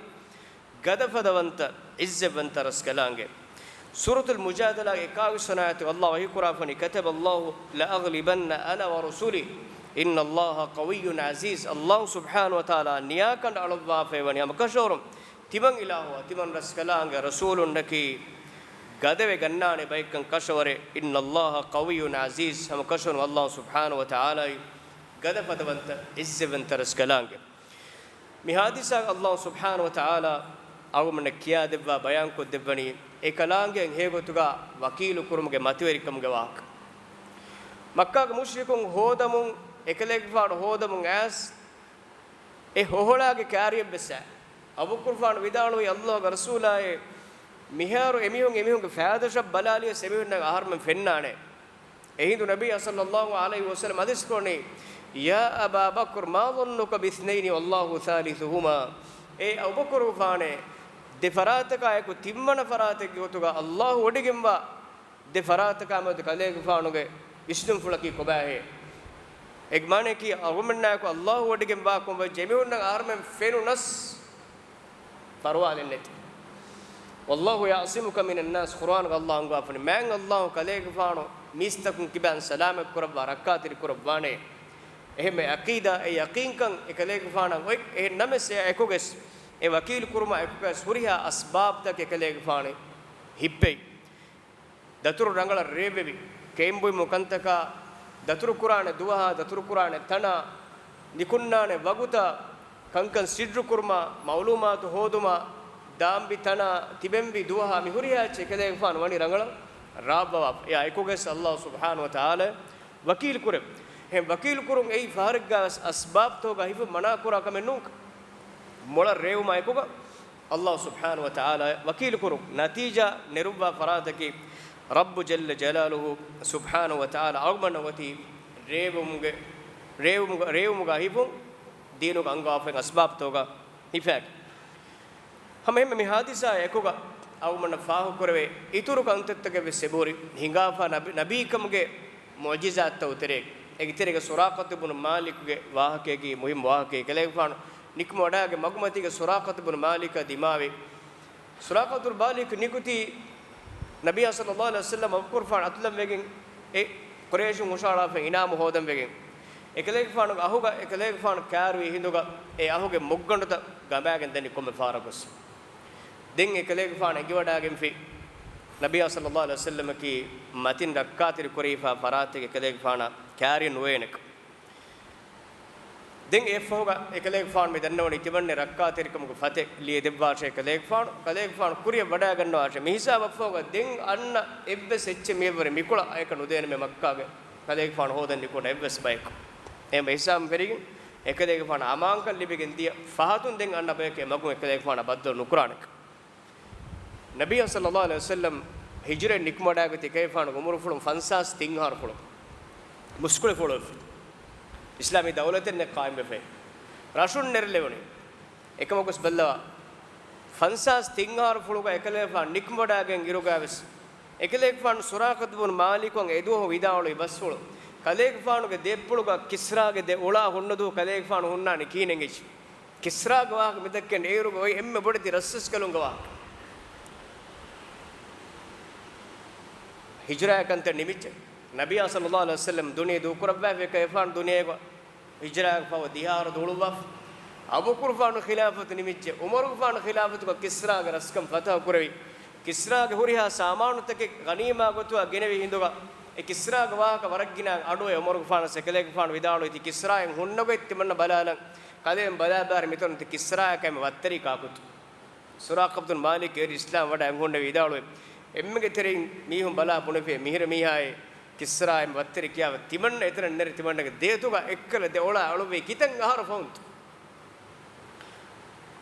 ގަދަފަދަވަންތަ، ޢިއްޒަތްވަންތަ ރަސްކަލާނގެ. ސޫރަތުލް މުޖާދަލާގެ އެކާވީސް ވަނަ އާޔަތުގަ އައްލާހު ވަޙީކުރާފަނީ، كَتَبَ اللَّهُ لَأَغْلِبَنَّ أَنَا وَرُسُلِي إِنَّ اللَّهَ قَوِيٌّ عَزِيزٌ. އައްލާހު ސުބްޙާނަހު ވަތަޢާލާ ނިޔާކަނޑައަޅުއްވާފައިވަނީ ހަމަކަށަވަރުން ތިމަން އިލާހުއާ، ތިމަން ރަސްކަލާނގެ ރަސޫލުންނަކީ ގަދަވެ ގަންނާނެ ބައެއްކަން ކަށަވަރޭ. إِنَّ اللَّهَ قَوِيٌّ عَزِيزٌ. ހަމަކަށަވަރުން އައްލާހު ސުބްޙާނަހު ވަތަޢާލާއީ ގަދަފަދަވަންތަ، ޢިއްޒަތްވަންތަ ރަސްކަލާނގެ. މި ހާދިސާ އައްލާހު ސުބްޙާނަހު ވަތަޢާލާ އަޅުގަނޑަށް ކިޔާދެއްވާ ބަޔާންކޮށްދެއްވަނީ، އެކަލާނގެއަށް ހެޔޮގޮތުގަ ވަކީލުކުރުމުގެ މަތިވެރިކަމުގެ ވާހަކަ. މައްކާގެ މުޝްރިކުން ހޯދަމުން، އެކަލޭގެފާނު ހޯދަމުން އައިސް، އެ ހޮހޮޅާގެ ކާރިއެއްވެސް އާ. އަބޫބަކުރުފާނު ވިދާޅުވީ، އައްލާހުގެ ރަސޫލާއޭ، މިހާރު އެމީހުން އެމީހުންގެ ފައިދައަށް ބަލާލިޔަސް އެމީހުންނަށް އަހަރުމެން ފެންނާނެ. އެހިނދު ނަބީ ޞައްލައްލާހު ޢަލައިހި ވަސައްލަމް ޙަދީޘް ކުރަނީ، يَا أَبَا بَكْرٍ مَا ظَنُّكَ بِاثْنَيْنِ وَاللَّهُ ثَالِثُهُمَا. އޭ އަބޫބަކުރުފާނޭ، ދެ ފަރާތަކާއެކު ތިންވަނަ ފަރާތެއްގެ ގޮތުގަ އައްލާހު ވޮޑިގެންވާ ދެ ފަރާތަކާ މެދު ކަލޭގެފާނުގެ ވިސްނުންފުޅަކީ ކޮބާހޭ؟ އޭގެ މާނަޔަކީ، އަޅުގަނޑާއެކު އައްލާހު ވޮޑިގެންވާކަމަށް ވެއްޖެ އެމީހުންނަށް އަހަރުމެން ފެނުނަސް ފަރުވާލެއް ނެތި. وَاللَّهُ يَعْصِمُكَ مِنَ النَّاسِ. ޤުރުއާނުގަ އައްލާހު ހަނގުވާފަނީ، މާތް އައްލާހު ކަލޭގެފާނު މީސްތަކުން ކިބައިން ސަލާމަތް ކުރައްވާ ރައްކާތެރި ކުރައްވާނެ. އެހެންމެ ޢަޤީދާ، އެ ޔަޤީންކަން އެކަލޭގެފާނަށް އޮތް. އެހެން ނަމަވެސް އެއާ އެކުގަސް، އެ ވަކީލު ކުރުމާ އެކުގަސް ހުރިހާ އަސްބާބުތަކެއް އެކަލޭގެފާނު ހިއްޕެވި. ދަތުރު ރަނގަޅަށް ރޭވެވި، ކެއިން ބުއިމު ކަންތަކާ، ދަތުރުކުރާނެ ދުވަހާ، ދަތުރުކުރާނެ ތަނާ، ނިކުންނާނެ ވަގުތާ، ކަންކަން ސިއްރުކުރުމާ، މަޢުލޫމާތު ހޯދުމާ، ދާންވި ތަނާ، ތިބެންވި ދުވަހާ، މި ހުރިހާ އެއްޗެއް އެކަލޭގެފާނު ވަނީ ރަނގަޅަށް ރާއްވަވާފަ. އެއާ އެކުގަސް އައްލާހު ސުބްޙާނަހު ވަތަޢާލާ ވަކީލު ކުރެވި. އެހެން ވަކީލު ކުރުން އެއީ ފަހަރެއްގަ ވެސް އަސްބާބުތަކުގަ ހިފުން މަނާ ކުރާ ކަމެއް ނޫން. މޮޅަށް ރޭވުމާ އެކުގަ އައްލާހު ސުބްޙާނަހު ވަތަޢާލާ ވަކީލު ކުރުން. ނަތީޖާ ނެރުއްވާ ފަރާތަކީ ރައްބު ޖައްލަ ޖަލާލުހު ސުބްޙާނަހު ވަތަޢާލާ އަޅުގަނޑަށް އޮތީ ރޭވުމުގެ، ރޭވުމުގަ، ރޭވުމުގަ ހިފުން ދީނުގަ އަންގާފައި އަސްބާބުތަކުގަ ހިފާގެ. ހަމައެހެންމެ މި ހާދިސާ އެކުގަ އަޅުގަނޑަށް ފާހަގަކުރެވޭ އިތުރު ކަންތައްތަކެއް ވެސް އެބަހުރި ހިނގާފާ ނަބި، ނަބީކަމުގެ މުޢުޖިޒާތްތައް ތެރޭގަ. އޭގެ ތެރޭގަ ސުރާޤަތު ބުނު މާލިކުގެ ވާހަކައަކީ މުހިއްމު ވާހަކައެއް. އެކަލޭގެފާނު ނިކުމެވަޑާގެން މަގުމަތީގަ ސުރާޤަތު ބުނު މާލިކަށް ދިމާވި. ސުރާޤަތު ބުނު މާލިކު ނިކުތީ ނަބިއްޔާ ޞައްލައްލާހު ޢަލައިހި ވަސައްލަމް އަބޫބަކުރުފާނު އަތުލަން ވެގެން އެ ޤުރައިޝުން ހުށަހަޅާފަ އިނާމު ހޯދަން ވެގެން. އެކަލޭގެފާނުގެ އަހުގަ، އެކަލޭގެފާނު ކާރުވި ހިނދުގަ އެ އަހުގެ މުއްގަނޑުތައް ގަނބާގެން ދަނީ ކޮންމެ ފަހަރަކުވެސް. ދެން އެކަލޭގެފާނު އެނގިވަޑާގެންފި ނަބިއްޔާ ޞައްލައްލާހު ޢަލައިހި ވަސައްލަމަކީ މަތިން ރައްކާތެރި ކުރެވިފާ ފަރާތެއް އެކަލޭގެފާނަށް ކާރި ނުވޭނެކަން. ދެން އެއަށްފަހުގަ އެކަލޭގެފާނު މި ދަންނަވަނީ ތިމަންނެ ރައްކާތެރިކަމުގެ ފަތެއް ލިޔެދެއްވާށޭ ކަލޭގެފާނު، ކަލޭގެފާނު ކުރިއަށް ވަޑައިގަންނަވާށޭ. މި ހިސާބަށްފަހުގަ ދެން އަންނަ އެއްވެސް އެއްޗެއް މިއަށްވުރެ މިކޮޅަށް އަޔަކަށް ނުދޭނަމޭ މައްކާގެ ކަލޭގެފާނު ހޯދަން ނިކުންނަ އެއްވެސް ބަޔަކު. އެހެން ހިސާބުން ފެރިގެން އެކަލޭގެފާނަށް އަމާންކަން ލިބިގެން ދިޔަ ފަހަތުން ދެން އަންނަ ބަޔަކު އެ މަގުން އެކަލޭގެފާނާ ބައްދަލު ނުކުރާނެކަން. ނަބިއްޔާ ޞައްލައްލާހު ޢަލައިހި ވަސައްލަމް ހިޖުރައިން ނިކުމެވަޑައިގަތީ އެކަލޭގެފާނުގެ ޢުމުރުފުޅުން ފަންސާސް ތިންހާރުފުޅު. މުސްކުޅިފުޅުވެފަ. އިސްލާމީ ދައުލަތެއް ނެތް ޤާއިމްވެފައި. ރަށުން ނެރެލެވުނީ. އެކަމަކުވެސް ބައްލަވާ، ފަންސާސް ތިންހާރުފުޅުގަ އެކަލޭގެފާނު ނިކުމެވަޑައިގެން އިރުގަ ވެސް، އެކަލޭގެފާނު ސުރާޤަތު ބުނު މާލިކުއަށް އެދުވަހު ވިދާޅުވި ބަސްފުޅު، ކަލޭގެފާނުގެ ދޭއްޕުޅުގަ ކިސްރާގެ ދެ އުޅާ ހުންނަ ދުވަހު ކަލޭގެފާނު ހުންނާނީ ކިހިނެއް އެއްޗެއް. ކިސްރާގެ ވާހަކަ މިދައްކަނީ އޭރުގެ އޮތް އެންމެ ބޮޑެތި ރަސްރަސްކަލުންގެ ވާހަކަ. ހިޖުރާގެ ކަންތައް ނިމިއްޖެ. ނަބިއްޔާ ޞައްލައްލާހު ޢަލައިހި ވަސައްލަމް ދުނިޔެ ދޫކުރައްވާފަ އެކަލޭގެފާނު ދުނިޔޭގަ ހިޖުރާގެ ފަހު ދިހަ އަހަރު ދުޅުއްވާފަ. އަބޫބަކުރުފާނު ޚިލާފަތު ނިމިއްޖެ. ޢުމަރުގެފާނު ޚިލާފަތުގަ ކިސްރާގެ ރަސްކަން ފަތަޙު ކުރެވި. ކިސްރާގެ ހުރިހާ ސާމާނުތަކެއް ޣަނީމާ ގޮތުގަ ގެނެވި ހިނދުގަ އެ ކިސްރާގެ ވާހަކަ ވަރަށް ގިނަ އަޑުއެ ޢުމަރުގެފާނަށް އެކަލޭގެފާނު ވިދާޅުވީ، ތި ކިސްރާއިން ހުންނަގޮތް ތިމަންނަ ބަލާލަން، ކަލޭމެން ބަލާބާރި މިތަނުން ތި ކިސްރާއަކަށް އެންމެ ވައްތަރީ ކާކުތު؟ ސުރާޤަބްތުން މާލިކް އޭރު އިސްލާމް ވަޑައި އެނގިހުންނެވި ވިދާޅުވެ، އެންމެގެ ތެރެއިން މީހުން ބަލާ ބުނެފި މިހިރަ މީހާއޭ ކިސްރާ އެންމެ ވައްތަރީ ކިޔާފަ ތިމަންނަ އެތަނަށް ނެރެ ތިމަންނަގެ ދޭތުގަ އެއްކަލަ ދެ އޮޅާ އަޅުއްވީ ކިތަން އަހަރު ފަހުންތޯ؟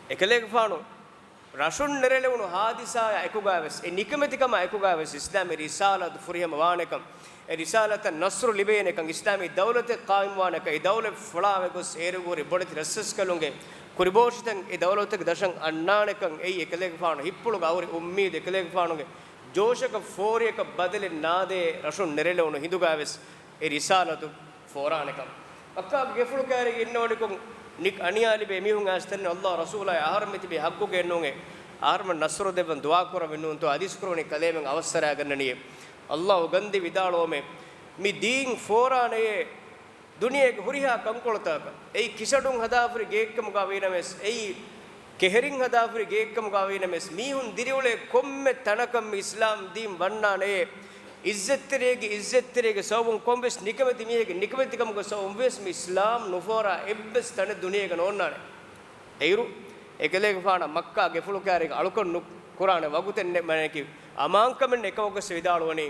އެކަލޭގެފާނު ރަށުން ނެރެލެވުނު ހާދިސާއާ އެކުގައިވެސް، އެ ނިކަމެތިކަމާ އެކުގައިވެސް އިސްލާމީ ރިސާލަތު ފުރިހަމަ ވާނެކަން، އެ ރިސާލަތަށް ނަޞްރު ލިބޭނެކަން، އިސްލާމީ ދައުލަތެއް ޤާއިމްވާނެކަން، އެ ދައުލަތް ފުޅާވެ ގޮސް އޭރުގެ ހުރި ބޮޑެތި ރަސްރަސްކަލުންގެ ކުރިބޯށިތައް އެ ދައުލަތުގެ ދަށަށް އަންނާނެކަން އެއީ އެކަލޭގެފާނު ހިތްޕުޅުގަ އަހުރި އުއްމީދު، އެކަލޭގެފާނުގެ ޖޯޝަކަށް ފޯރިއަކަށް ބަދަލެއް ނާދޭ، ރަށުން ނެރެލެވުނު ހިނދުގައިވެސް އެ ރިސާލަތު ފޯރާނެކަން. މައްކާގެ ގެފުޅު ކައިރީގަ އިންނަވަނިކޮށް ނިކް އަނިޔާ ލިބޭ މީހުން އައިސް ތަން ﷲ ރަސޫލާއި އަހަރެން މިތިބީ ޙައްޤުގައެއް ނޫނޭ. އަހަރެމެން ނަޞްރު ދެއްވަން ދުޢާ ކުރަން ނޫންތޯ އަދިސް ކުރަނީ ކަލޭމެން އަވަސް ސަރައިގަންނަނީ. ﷲ ގަންދި ވިދާޅުވަމޭ، މި ދީން ފޯރާނެޔޭ ދުނިޔޭގެ ހުރިހާ ކަންކޮޅުތަކަކަށް. އެއީ ކިސަޑުން ހަދާފުރި ގެއެއްކަމުގަ ވީނަމަވެސް، އެއީ ކެހެރިން ހަދާފުރި ގެއެއްކަމުގަ ވީނަމަވެސް، މީހުން ދިރިއުޅޭ ކޮންމެ ތަނަކަށް މި އިސްލާމް ދީން ވަންނާނެޔޭ. އިއްޒަތްތެރިއެއްގެ އިއްޒަތްތެރިއެއްގެ ސަބަބުން ކޮންމެސް ނިކަމެތި މީހެއްގެ ނިކަމެތިކަމުގެ ސަބަބުން ވެސް މި އިސްލާމް ނުފޯރާ އެއްވެސް ތަނެއް ދުނިޔޭގަ ނޯންނާނެ. އެއިރު، އެކަލޭގެފާނަށް މައްކާ ގެފުޅު ކައިރީގަ އަޅުކަން ނުކުރާނެ ވަގުތެއް ނެ، މަނަކީ އަމާންކަމެއް ނެތް ކަމަކަށް ވެސް ވިދާޅުވަނީ،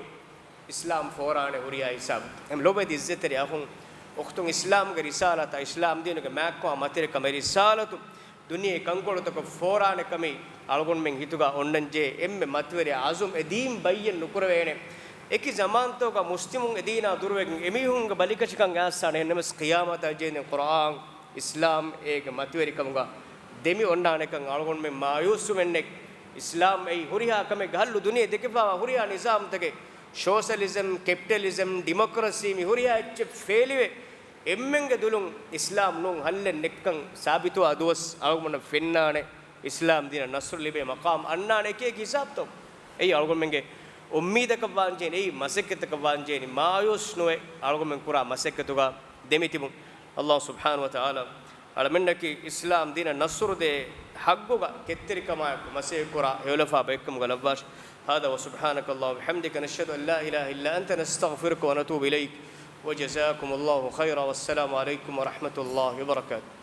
އިސްލާމް ފޯރާނެ ހުރިހާ ހިސާބު. އެމް ލޯބިވެތި އިއްޒަތްތެރި އަޚުން އުޚްތުން، އިސްލާމްގެ ރިސާލަތާ، އިސްލާމް ދީނުގެ މާތްކަމާ މަތިވެރިކަމާ އެ ރިސާލަތު ދުނިޔޭ ކަންކޮޅުތަކަށް ފޯރާނެ ކަމީ އަޅުގަނޑުމެން ހިތުގަ އޮންނަންޖެހޭ އެންމެ މަތިވެރި އަޒުމް. އެ ދީން ބައްޔެއް ނުކުރެވޭނެ. އެކި ޒަމާންތަކުގަ މުސްލިމުން އެ ދީނާ ދުރުވެގެން އެމީހުންގެ ބަލިކަށިކަން އައިސްސާނެ. އެހެންނަމަވެސް ޤިޔާމަތާ ޖެހެނީ ޤުރްއާން އިސްލާމް އޭގެ މަތިވެރިކަމުގަ ދެމި އޮންނާނެކަން އަޅުގަނޑުމެން މާޔޫސްވުމެއްނެތް. އިސްލާމް އެއީ ހުރިހާ ކަމެއްގެ ހައްލު. ދުނިޔެ ދެކެފާވާ ހުރިހާ ނިޒާމްތަކެއް، ސޯޝަލިޒަމް، ކެޕިޓަލިޒަމް، ޑިމޮކްރަސީ، މި ހުރިހާ އެއްޗެއް ފޭލިވެ، އެންމެންގެ ދުލުން އިސްލާމް ނޫން ހައްލެއް ނެތްކަން ސާބިތުވާ ދުވަސް އަޅުގަނޑަށް ފެންނާނެ. އިސްލާމް ދީނަށް ނަޞްރު ލިބޭ މަޤާމް އަންނާނެ އެކި އެކި ހިސާބުތައް. އެއީ އަޅުގަނޑުމެންގެ އުއްމީދަކަށް ވާންޖެހެނީ، އެއީ މަސައްކަތަކަށް ވާންޖެހެނީ. މާޔޫސް ނުވެ އަޅުގަނޑުމެން ކުރާ މަސައްކަތުގަ ދެމިތިބުން. ﷲ ސުބްޙާނަހޫ ވަތަޢާލާ އަޅަމެންނަކީ އިސްލާމް ދީނަށް ނަޞްރު ދޭ ޙައްޤުގަ ކެތްތެރިކަމާއެކު މަސައްކަތް ކުރާ ހެޔޮލަފާ ބައެއްކަމުގަ ލައްވާށި. هذا وسبحانك اللهم وبحمدك، نشهد أن لا إله إلا أنت، نستغفرك ونتوب إليك، وجزاكم الله خيرا، والسلام عليكم ورحمة الله وبركاته.